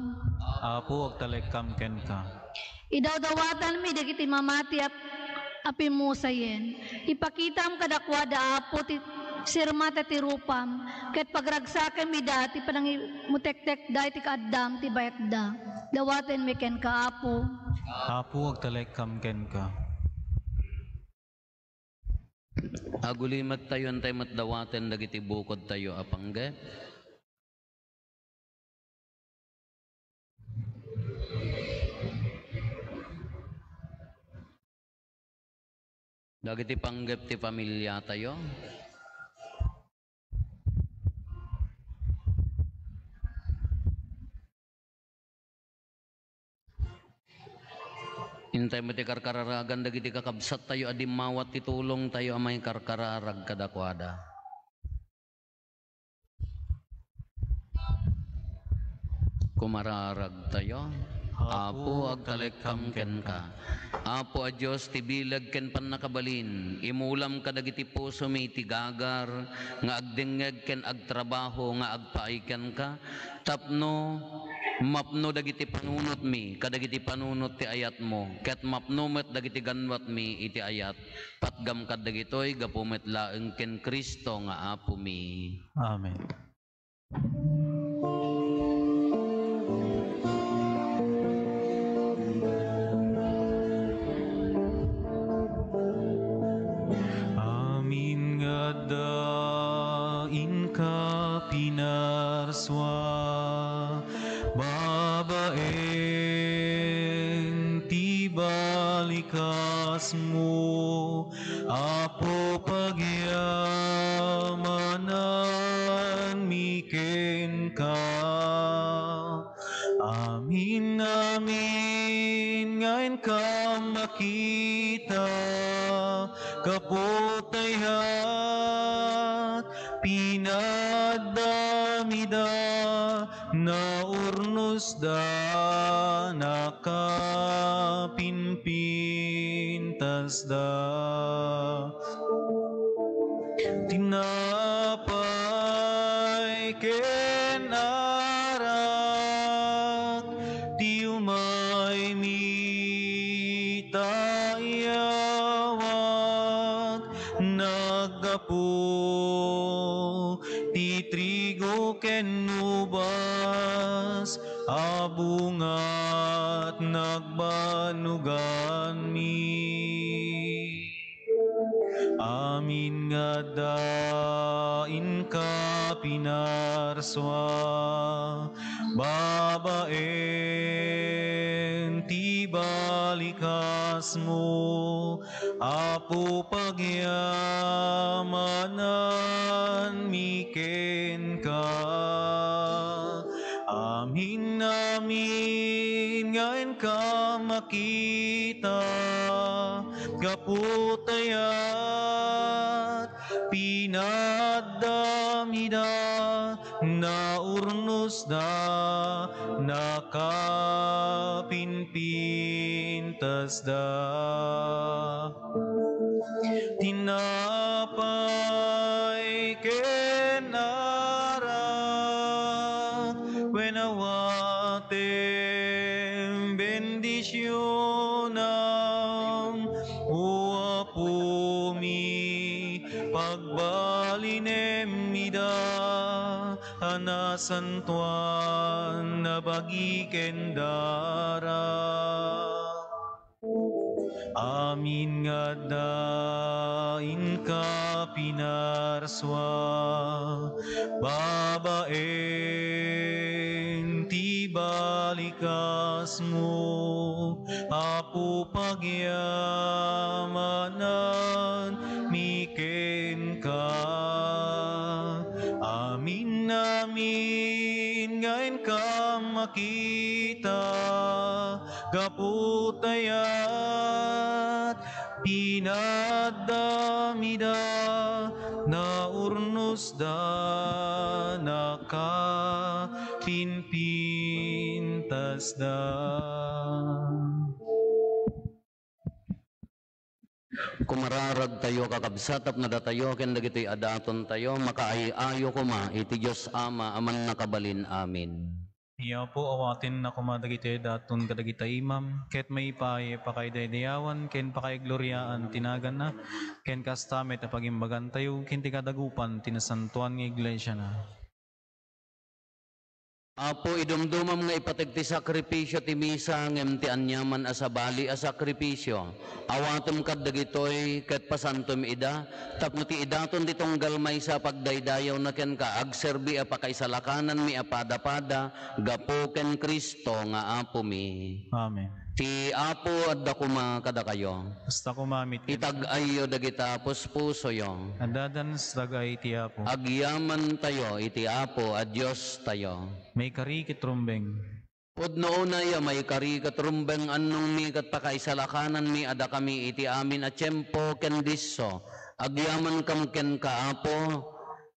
Apo, agtalekkam kenka. Idawdawatanmi dagiti mamati a, a pimmusayen. Ipakitam kadakuada, Apo, ti sirmata ti rupam, ket pagragsakem ida ti panangimutektekda iti kaaddam ti bayatda. Dawatenmi kenka, Apo. Apo, agtalekkam kenka. Agulimek tayo, intay met dawaten dagiti bukodtayo a panggep. Dagiti panggep ti familiatayo. Intay met ti karkararagan dagiti kakabsattayo a dimmawat ti tulongtayo a maikarkararag kadakuada. Kumararagtayo. Apo, agtalekkam kenka. Apo a Dios ti bileg ken pannakabalin, imulam kadagiti pusomi ti gagar nga agdengngeg ken agtrabaho nga agpaay kenka, tapno mapno dagiti panunotmi kadagiti panunot ti ayatmo, ket mapno met dagiti ganwatmi iti ayat. Patgam kadagitoy gapu met laeng ken Cristo nga Apomi. Amen. Amin nga adda inka pinarsua, babaen ti balikasmo, Apo, pagyamanan mi kenka. Amin, amin, nga inka makita, gapu ta iyat, pinaaddam ida, naurnosda, nakapinpintasda. Tinapay ken arak, ti umay mi ta iyawat, naggapu ti trigo ken ubas a bungat nagbanuganmi. Amin nga adda inka pinarsua, babaen ti balikasmo, Apo, pagyamanan mi kenka. Amin, amin, nga inka makita, gapu ta iyat, pinaaddam ida, naurnosda, nakapinpintasda. Tinapay ken arak, wen awatem bendisionam, O Apomi, pagbalinem ida a nasantoan a bagi ken darak. Amin nga adda inka pinarsua, babaen ti balikasmo, Apo, pagyamanan mi kenka. Amin, amin, nga inka makita, gapu ta iyat, pinaaddam ida, naurnosda, nakapinpintasda. Kumararagtayo, kakabsat, tapno datayo ken dagitoy a datontayo, makaay-ayo koma iti Dios Ama a Mannakabalin. Amen. Ni Apo, awatenna koma dagitoy a daton kadagita imam, ket maipaay a pakaidaydayawan ken pakaigloriaan ti naganna, ken kasta met a pagimbagantayo ken ti kadagupan ti nasantoan nga iglesiana. Apo, idumdumam nga ipateg ti sakripisio ti misa, ngem ti aniaman a sabali a sakripisio, awatem kad dagitoy ket pasantom ida, tapno ti idaton ti tunggal maysa a pagdaydayawna kenka, agserbi a pakaisalakananmi a padapada gapu ken Cristo nga Apomi. Amen. Ti Apo adda koma kadakayo. Kasta koma met kenka. Itag-ayyo dagita puspusoyo. Addadan sa tag-ay ti Apo. Agyamantayo iti Apo a Diostayo. Maikari ket rumbeng. Pudno unay a maikari ket rumbeng, annongmi ket pakaisalakananmi a dakami iti amin a tiempo ken disso. Agyamankam kenka, Apo,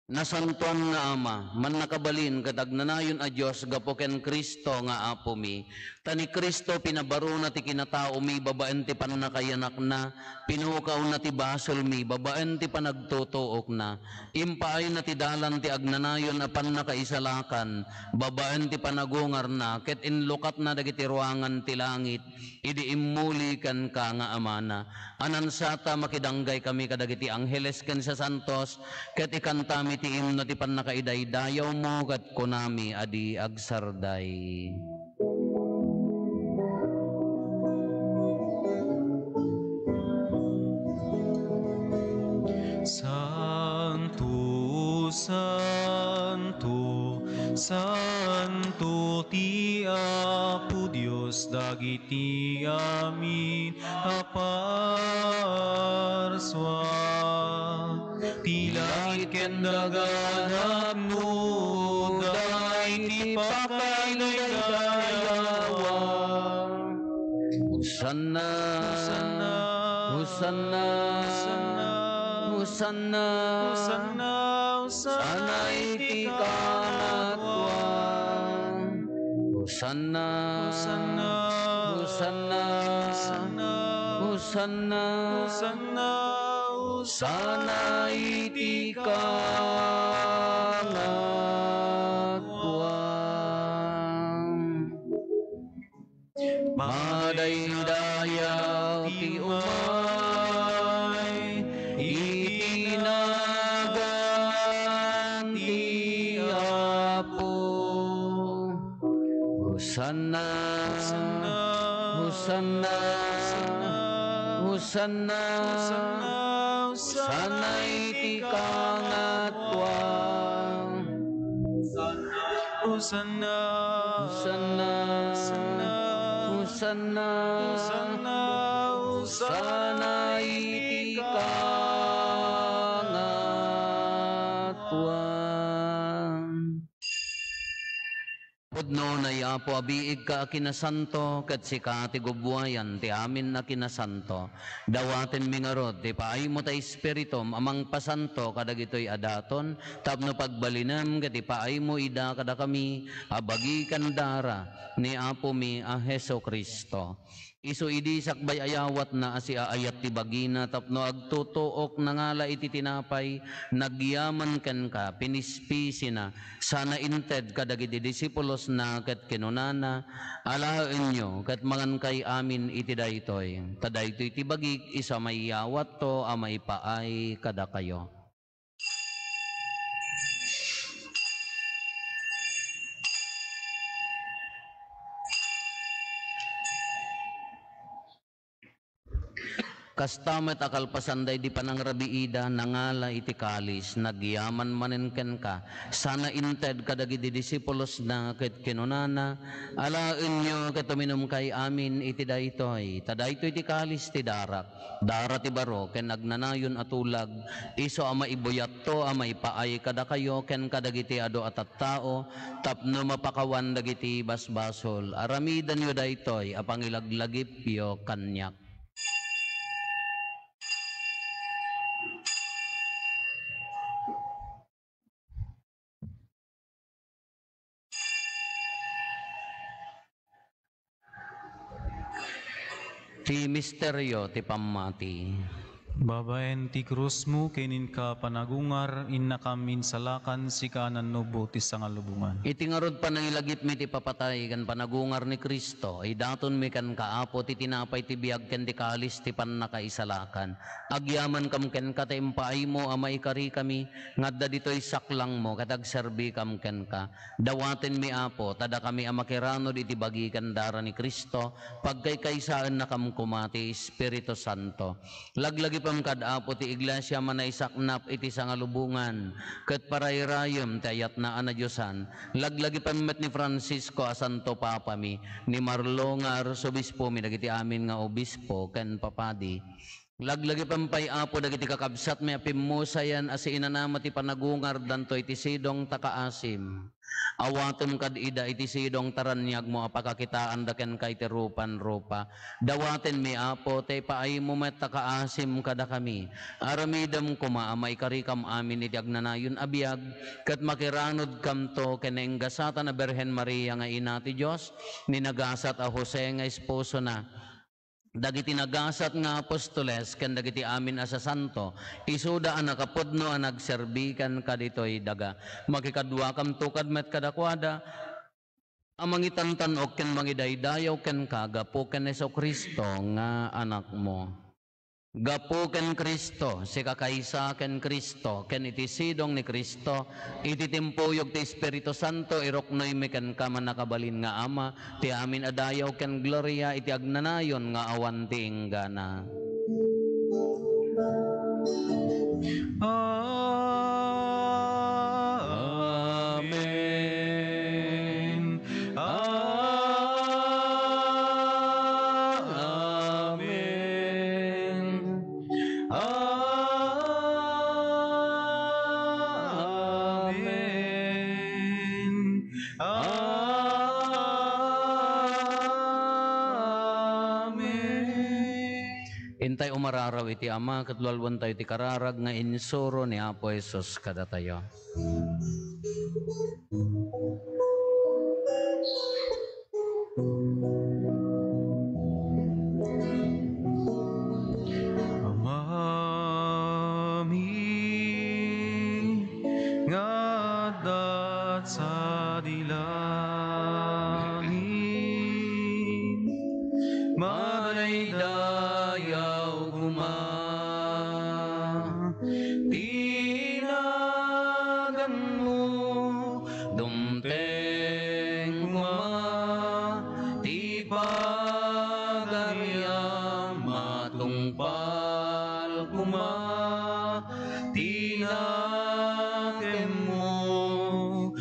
Nasantoan nga Ama, mannakabalin ket agnanayon a Dios gapu ken Cristo nga Apomi. Ta ni Cristo pinabarona ti kinataomi babaen ti pannakayanakna, pinukawna ti basolmi babaen ti panagtutuokna. Impaayna ti dalan ti agnanayon a pannakaisalakan babaen ti panagungarna ket inlukatna dagiti ruangan ti langit idi immuli kenka nga Amana. Anansata, makidanggay kami kadagiti angheles ken sasantos, ket ikantami ti imno ti pannakaidaydayawmo ket kunami a di agsarday. Santo, santo, santo ti Apo Dios dagiti amin a parsua. Ti langit ken daga napnoda iti pakaidaydayawan. Hosanna, Hosanna, Hosanna, Hosanna, Hosanna iti kaangatua. Hosanna, Hosanna, Hosanna, Hosanna, Hosanna iti kaangatua. Madaydayaw ti umay iti nagan ti Apo. Hosanna, Hosanna, Hosanna, Hosanna iti kaangatua. Hosanna, Hosanna, Hosanna, Hosanna, Hosanna iti kaangatua. Pudno, ay Apo, a biigka a kinasanto, ket sika ti gubbuayan ti amin a kinasanto. Dawatenmi ngarud ti paaymo ta Espiritum a mangpasanto kadagitoy a daton, tapno pagbalinem ket ipaaymo ida kadakami a bagi ken dara ni Apomi a Jesu-Cristo. Isu idi sakbay a yawatna a siaayat ti bagina tapno agtutuok, nangala iti tinapay, nagyaman kenka, pinispisina, sana inted kadagiti disipulosna ket kinunana, "Alaenyo ket mangankay amin iti daytoy, ta daytoy ti bagik, isu a maiyawatto a maipaay kadakayo." Kasta met a kalpasan daydi panangrabiida, nangala iti kalis, nagyaman manen kenka, sana inted kadagiti disipulosna ket kinunana, "Alaenyo ket uminumkay amin iti daytoy, ta daytoy ti kalis ti darak, dara ti baro ken agnanayon a tulag, isu a maibuyatto a maipaay kadakayo ken kadagiti adu a tattao, tapno mapakawan dagiti basbasol. Aramidenyo daytoy a pangilaglagipyo kaniak." Ti misterio ti pammati. Babaen ti krusmo ken inka panagungar, innakam insalakan, sika a nannubo ti sangalubongan. Iti ngarud panangilagipmi ti papatay ken panagungar ni Cristo, idatonmi kenka, Apo, ti tinapay ti biag ken ti kalis ti pannakaisalakan. Agyamankam kenka ta impaaymo a maikarikami nga adda ditoy saklangmo ket agserbikam kenka. Dawatenmi, Apo, ta dakami a makiranod iti bagi ken dara ni Cristo, pagkaykaysaennakam koma ti Espiritu Santo. Laglagipem kad, Apo, ti Iglesia a manaisaknap iti sangalubongan, ket parayrayem ti ayatna a nadiosan. Laglagipem met ni Francisco a Santo Papami, ni Marlo nga Arsobispomi, dagiti amin nga obispo ken papadi. Laglagipem pay, Apo, dagiti kakabsatmi a pimmusayan a siinanama ti panagungardanto iti sidong ta kaasim. Awatem kad ida iti sidong ta raniagmo a pakakitaanda kenka iti rupan-rupa. Dawatenmi, Apo, ta ipaaymo met ta kaasim kadakami. Aramidem koma a maikarikam amin iti agnanayon a biag, ket makiranodkamto ken nainggasatan a Birhen Maria nga Ina ti Dios, ni nagasat a Jose nga esposona, dagiti nagasat nga apostoles ken dagiti amin a sasanto, isuda a nakapudno a nagserbi kenka ditoy daga. Makikaduakamto kad met kadakuada a mangitantan-ok ken mangidaydayaw kenka gapu ken Jesu-Cristo nga Anakmo. Gapu ken Cristo, sikakaysa ken Cristo, ken iti sidong ni Cristo, iti timpuyog ti Espiritu Santo, iruknoymi kenka, mannakabalin nga Ama, ti amin a dayaw ken gloria iti agnanayon nga awan ti inggana. Amen. Amen. Amen. Amen. Intay umararaw iti Ama, ket lualuentayo ti kararag nga insuro ni Apo Jesus kadatayo. Amami nga adda sadi langit, madaydayaw koma ti naganmo, dumteng koma ti pagariam, matungpal koma ti nakemmo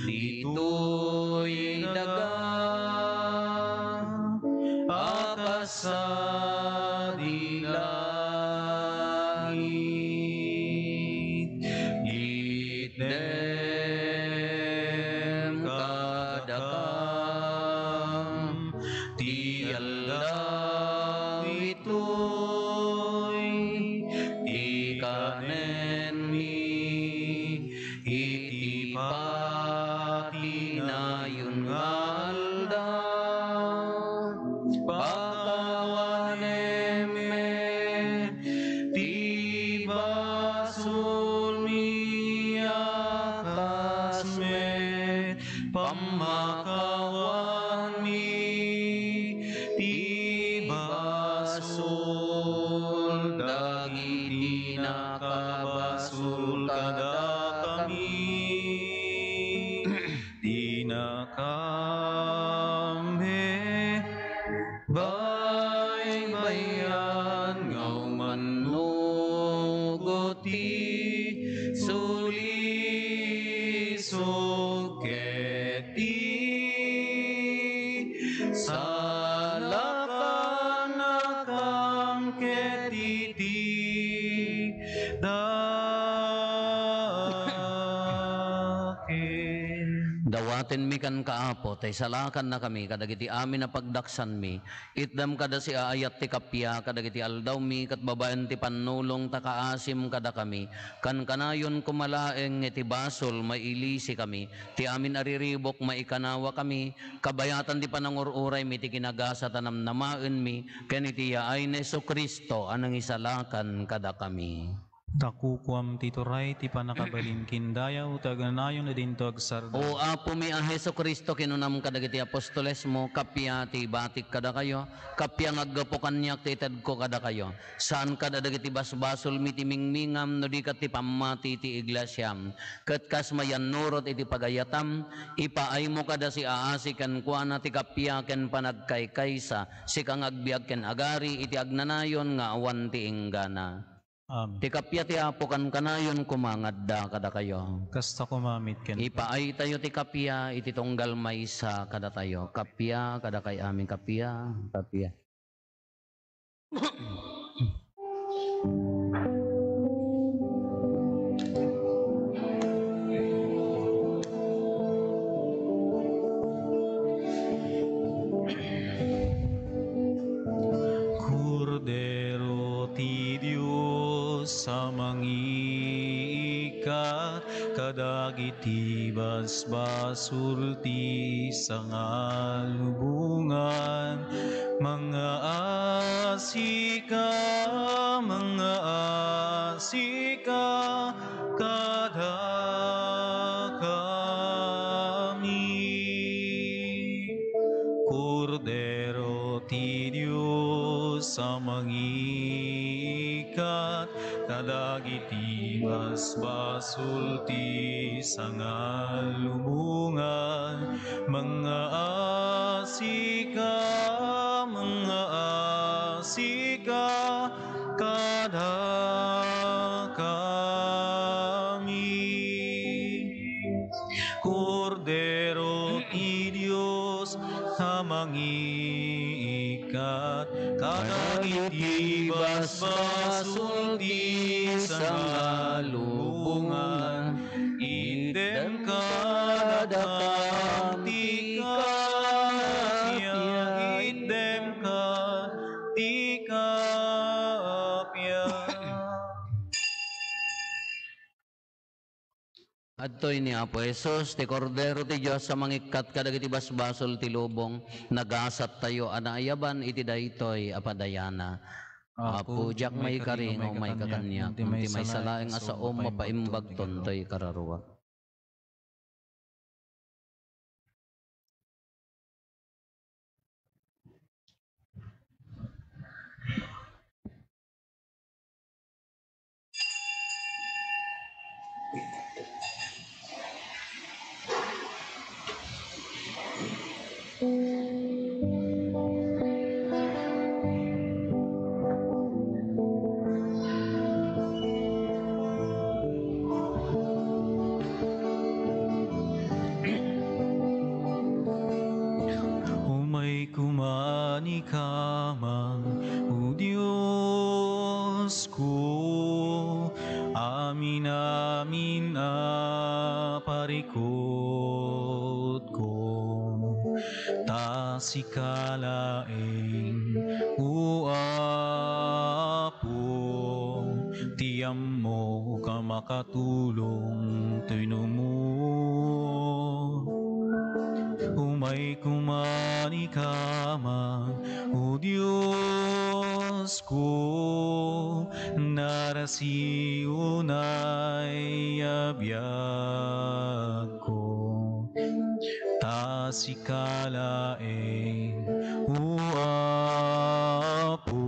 ditoy daga a kas sadi langit. Itnem kadakam ti aldaw itoy, ti kanenmi iti patinayon nga aldaw. Pakawanem met ti basolmi a kas met pammakawanmi ti basol dagiti nakabasol kadakami. Dinakam met baybay-an nga umannugot ti sulisog ket ti salakannakam ket iti dakes. Dawatenmi kenka, Apo, ta isalakannakami kadagiti amin a pagdaksanmi. Itdam kada siaayat ti kappia kadagiti aldawmi, ket babaen ti pannulong ta kaasim kadakami. Kankanayon koma laeng nga iti basol, mailisikami. Ti amin a riribuk, maikanawakami. Kabayatan ti panangur-uraymi ti kinagasat a namnamaenmi, ken iti yaay ni Jesu-Cristo a nangisalakan kadakami. Ta kukuam ti turay, ti pannakabalin ken dayaw, ti agnanayon a dinto agsardeng. O Apomi a Jesu-Cristo, kinunam kadagiti apostolesmo, kappia ti ibatik kadakayo, kappia nga aggapu kaniak ti itedko kadakayo. Saan kad a dagiti basbasolmi ti mingmingam, no di ket ti pammati ti iglesiam. Ket kas mayannurot iti pagayatam, ipaaymo kada siaasi kenkuana ti kappia ken panagkaykaysa, sika nga agbiag ken agari iti agnanayon nga awan ti inggana. Amen. Ti kappia ti Apo kankanayon koma nga adda kadakayo. Kasta koma met kenka. Ipaaytayo ti kappia iti tunggal maysa kadatayo. Kappia kadakay amin, kappia, kappia. Kordero ti Dios a mangiikkat kadagiti basbasol ti sangalubongan, mangaasika, mangaasika kadakami. Kordero ti Dios a mangiikkat Ti basbasol ti sangalubongan, mangngaasika, mangngaasika kadakami. Kordero ti Dios a mangiikkat kadagiti basbasol ti sangalubongan. Itdem kadakami ti kaapia, itdem ka ti kaapia. Adtoy ni Apo Jesus, ti Kordero ti Dios a mangikkat kadagiti basbasol ti lubong. Nagasattayo a naayaban iti daytoy a padayana. Apo, diak maikari nga umayka kaniak, ngem ti maysa laeng a saom, mapaimbagton toy kararuak. Umay koma ni kamang, O Diosko, amin-amin a parikutko. Ta sika laeng, O Apo, ti ammok a makatulong toy numo. Umay koma ni kamang, O Diosko, narasi unay a biagko. Ta sika laeng, O Apo,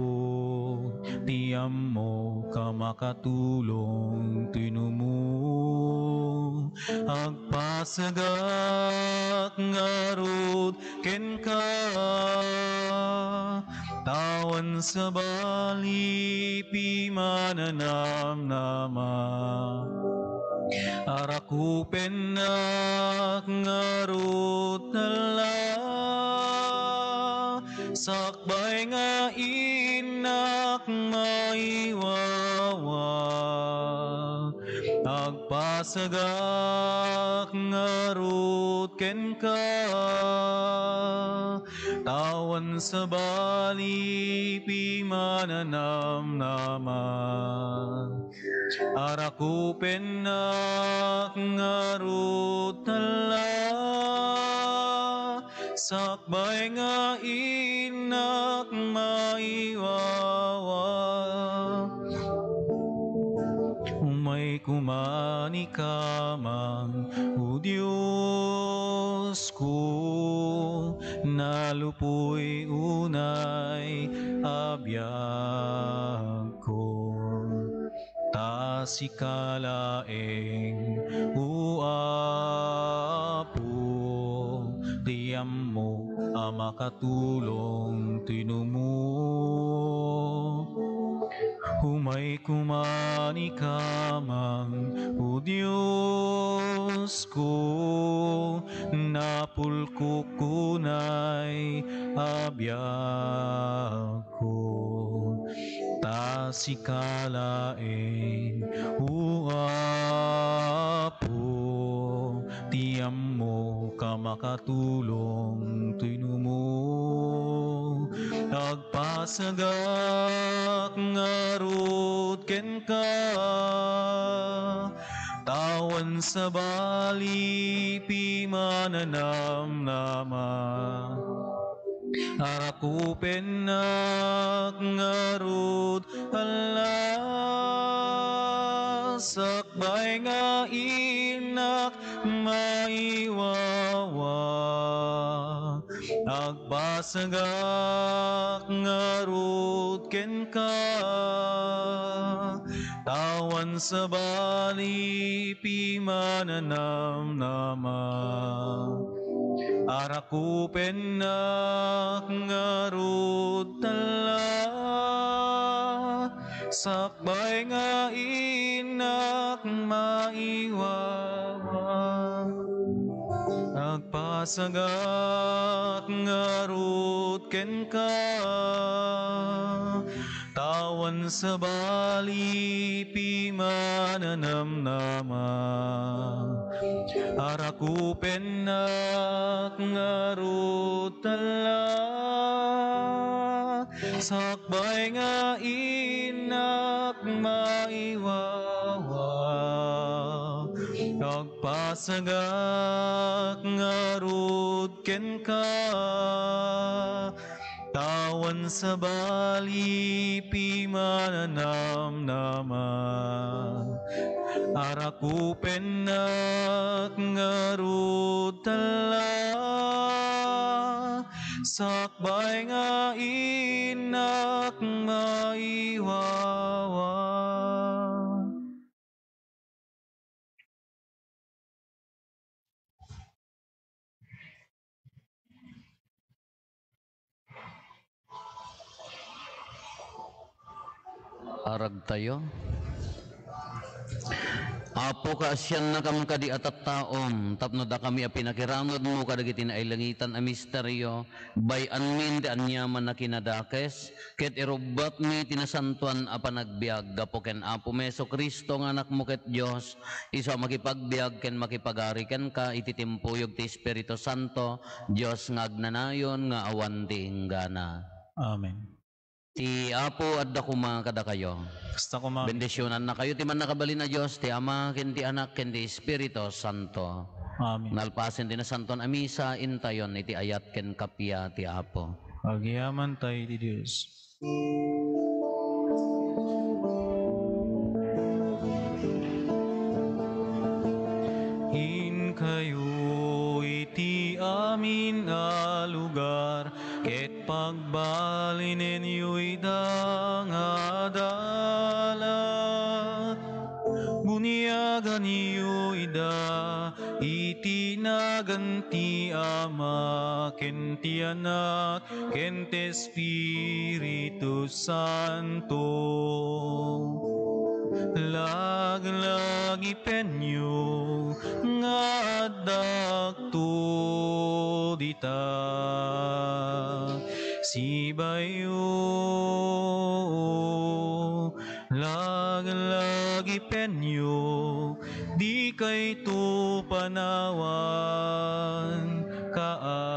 ti ammok a makatulong toy numo. Agpasagak ngarud kenka, ta awan sabali pimananamnama. Arakupennak ngarud, Allah, sakbay nga innak maiwawa. Agpasagak ngarud kenka, ta awan sabali pimananamnama. Arakupennak ngarud, Allah, sakbay nga innak maiwawa. Umay koma ni kamang, O Diosko, nalupoy unay a biagko. Ta sika laeng, O Apo, ti ammok a makatulong toy numo. Umay koma ni kamang, O Diosko, napulkok unay a biagko. Ta sika laeng, O Apo, ti ammok a makatulong toy numo. Agpasagak ngarud kenka, ta awan sabali pimananamnama. Arakupennak ngarud, Allah, sakbay nga innak maiwawa. Agpasagak ngarud kenka, Awan sabali pimananamnama, arakupennak ngarud tala, sakbay nga innak maiwawa. Agpasagak ngarud kenka, awan sabali pimananamnama, arakupennak ngarud tala, sakbay nga innak maiwawa. Agpasagak ngarud kenka, awan sabali pimananamnama, arakupennak ngarud tala, sakbay nga innak maiwawa. Aragtayo. Apo, kaasiannakam kadi a tattaom tapno dakami a pinakiranudmo kadagiti nailangitan a misterio, bay-anmin ti aniaman a kinadakes, ket irubbatmi ti nasantoan a panagbiag gapu ken Apomi Jesu-Cristo nga Anakmo ket Dios, isu a makipagbiag ken makipagari kenka iti timpuyog ti Espiritu Santo, Dios nga agnanayon nga awan ti inggana. Amen. Ti Apo adda koma kadakayo. Kasta koma. Bendisionannakayo ti Mannakabalin a Dios, ti Ama, ken ti Anak, ken ti Espiritu Santo. Amen. Nalpasen ti Nasantoan a Misa, intayon iti ayat ken kappia ti Apo. Agyamankami iti Dios. Inkayo iti amin a lugar, ket pagbalinenyo ida nga adalan. Buniaganyo ida iti nagan ti Ama, ken ti Anak, ken ti Espiritu Santo. Laglagipenyo nga addakto dita. Sibayo, laglagipenyo, dikayto panawan, kaa-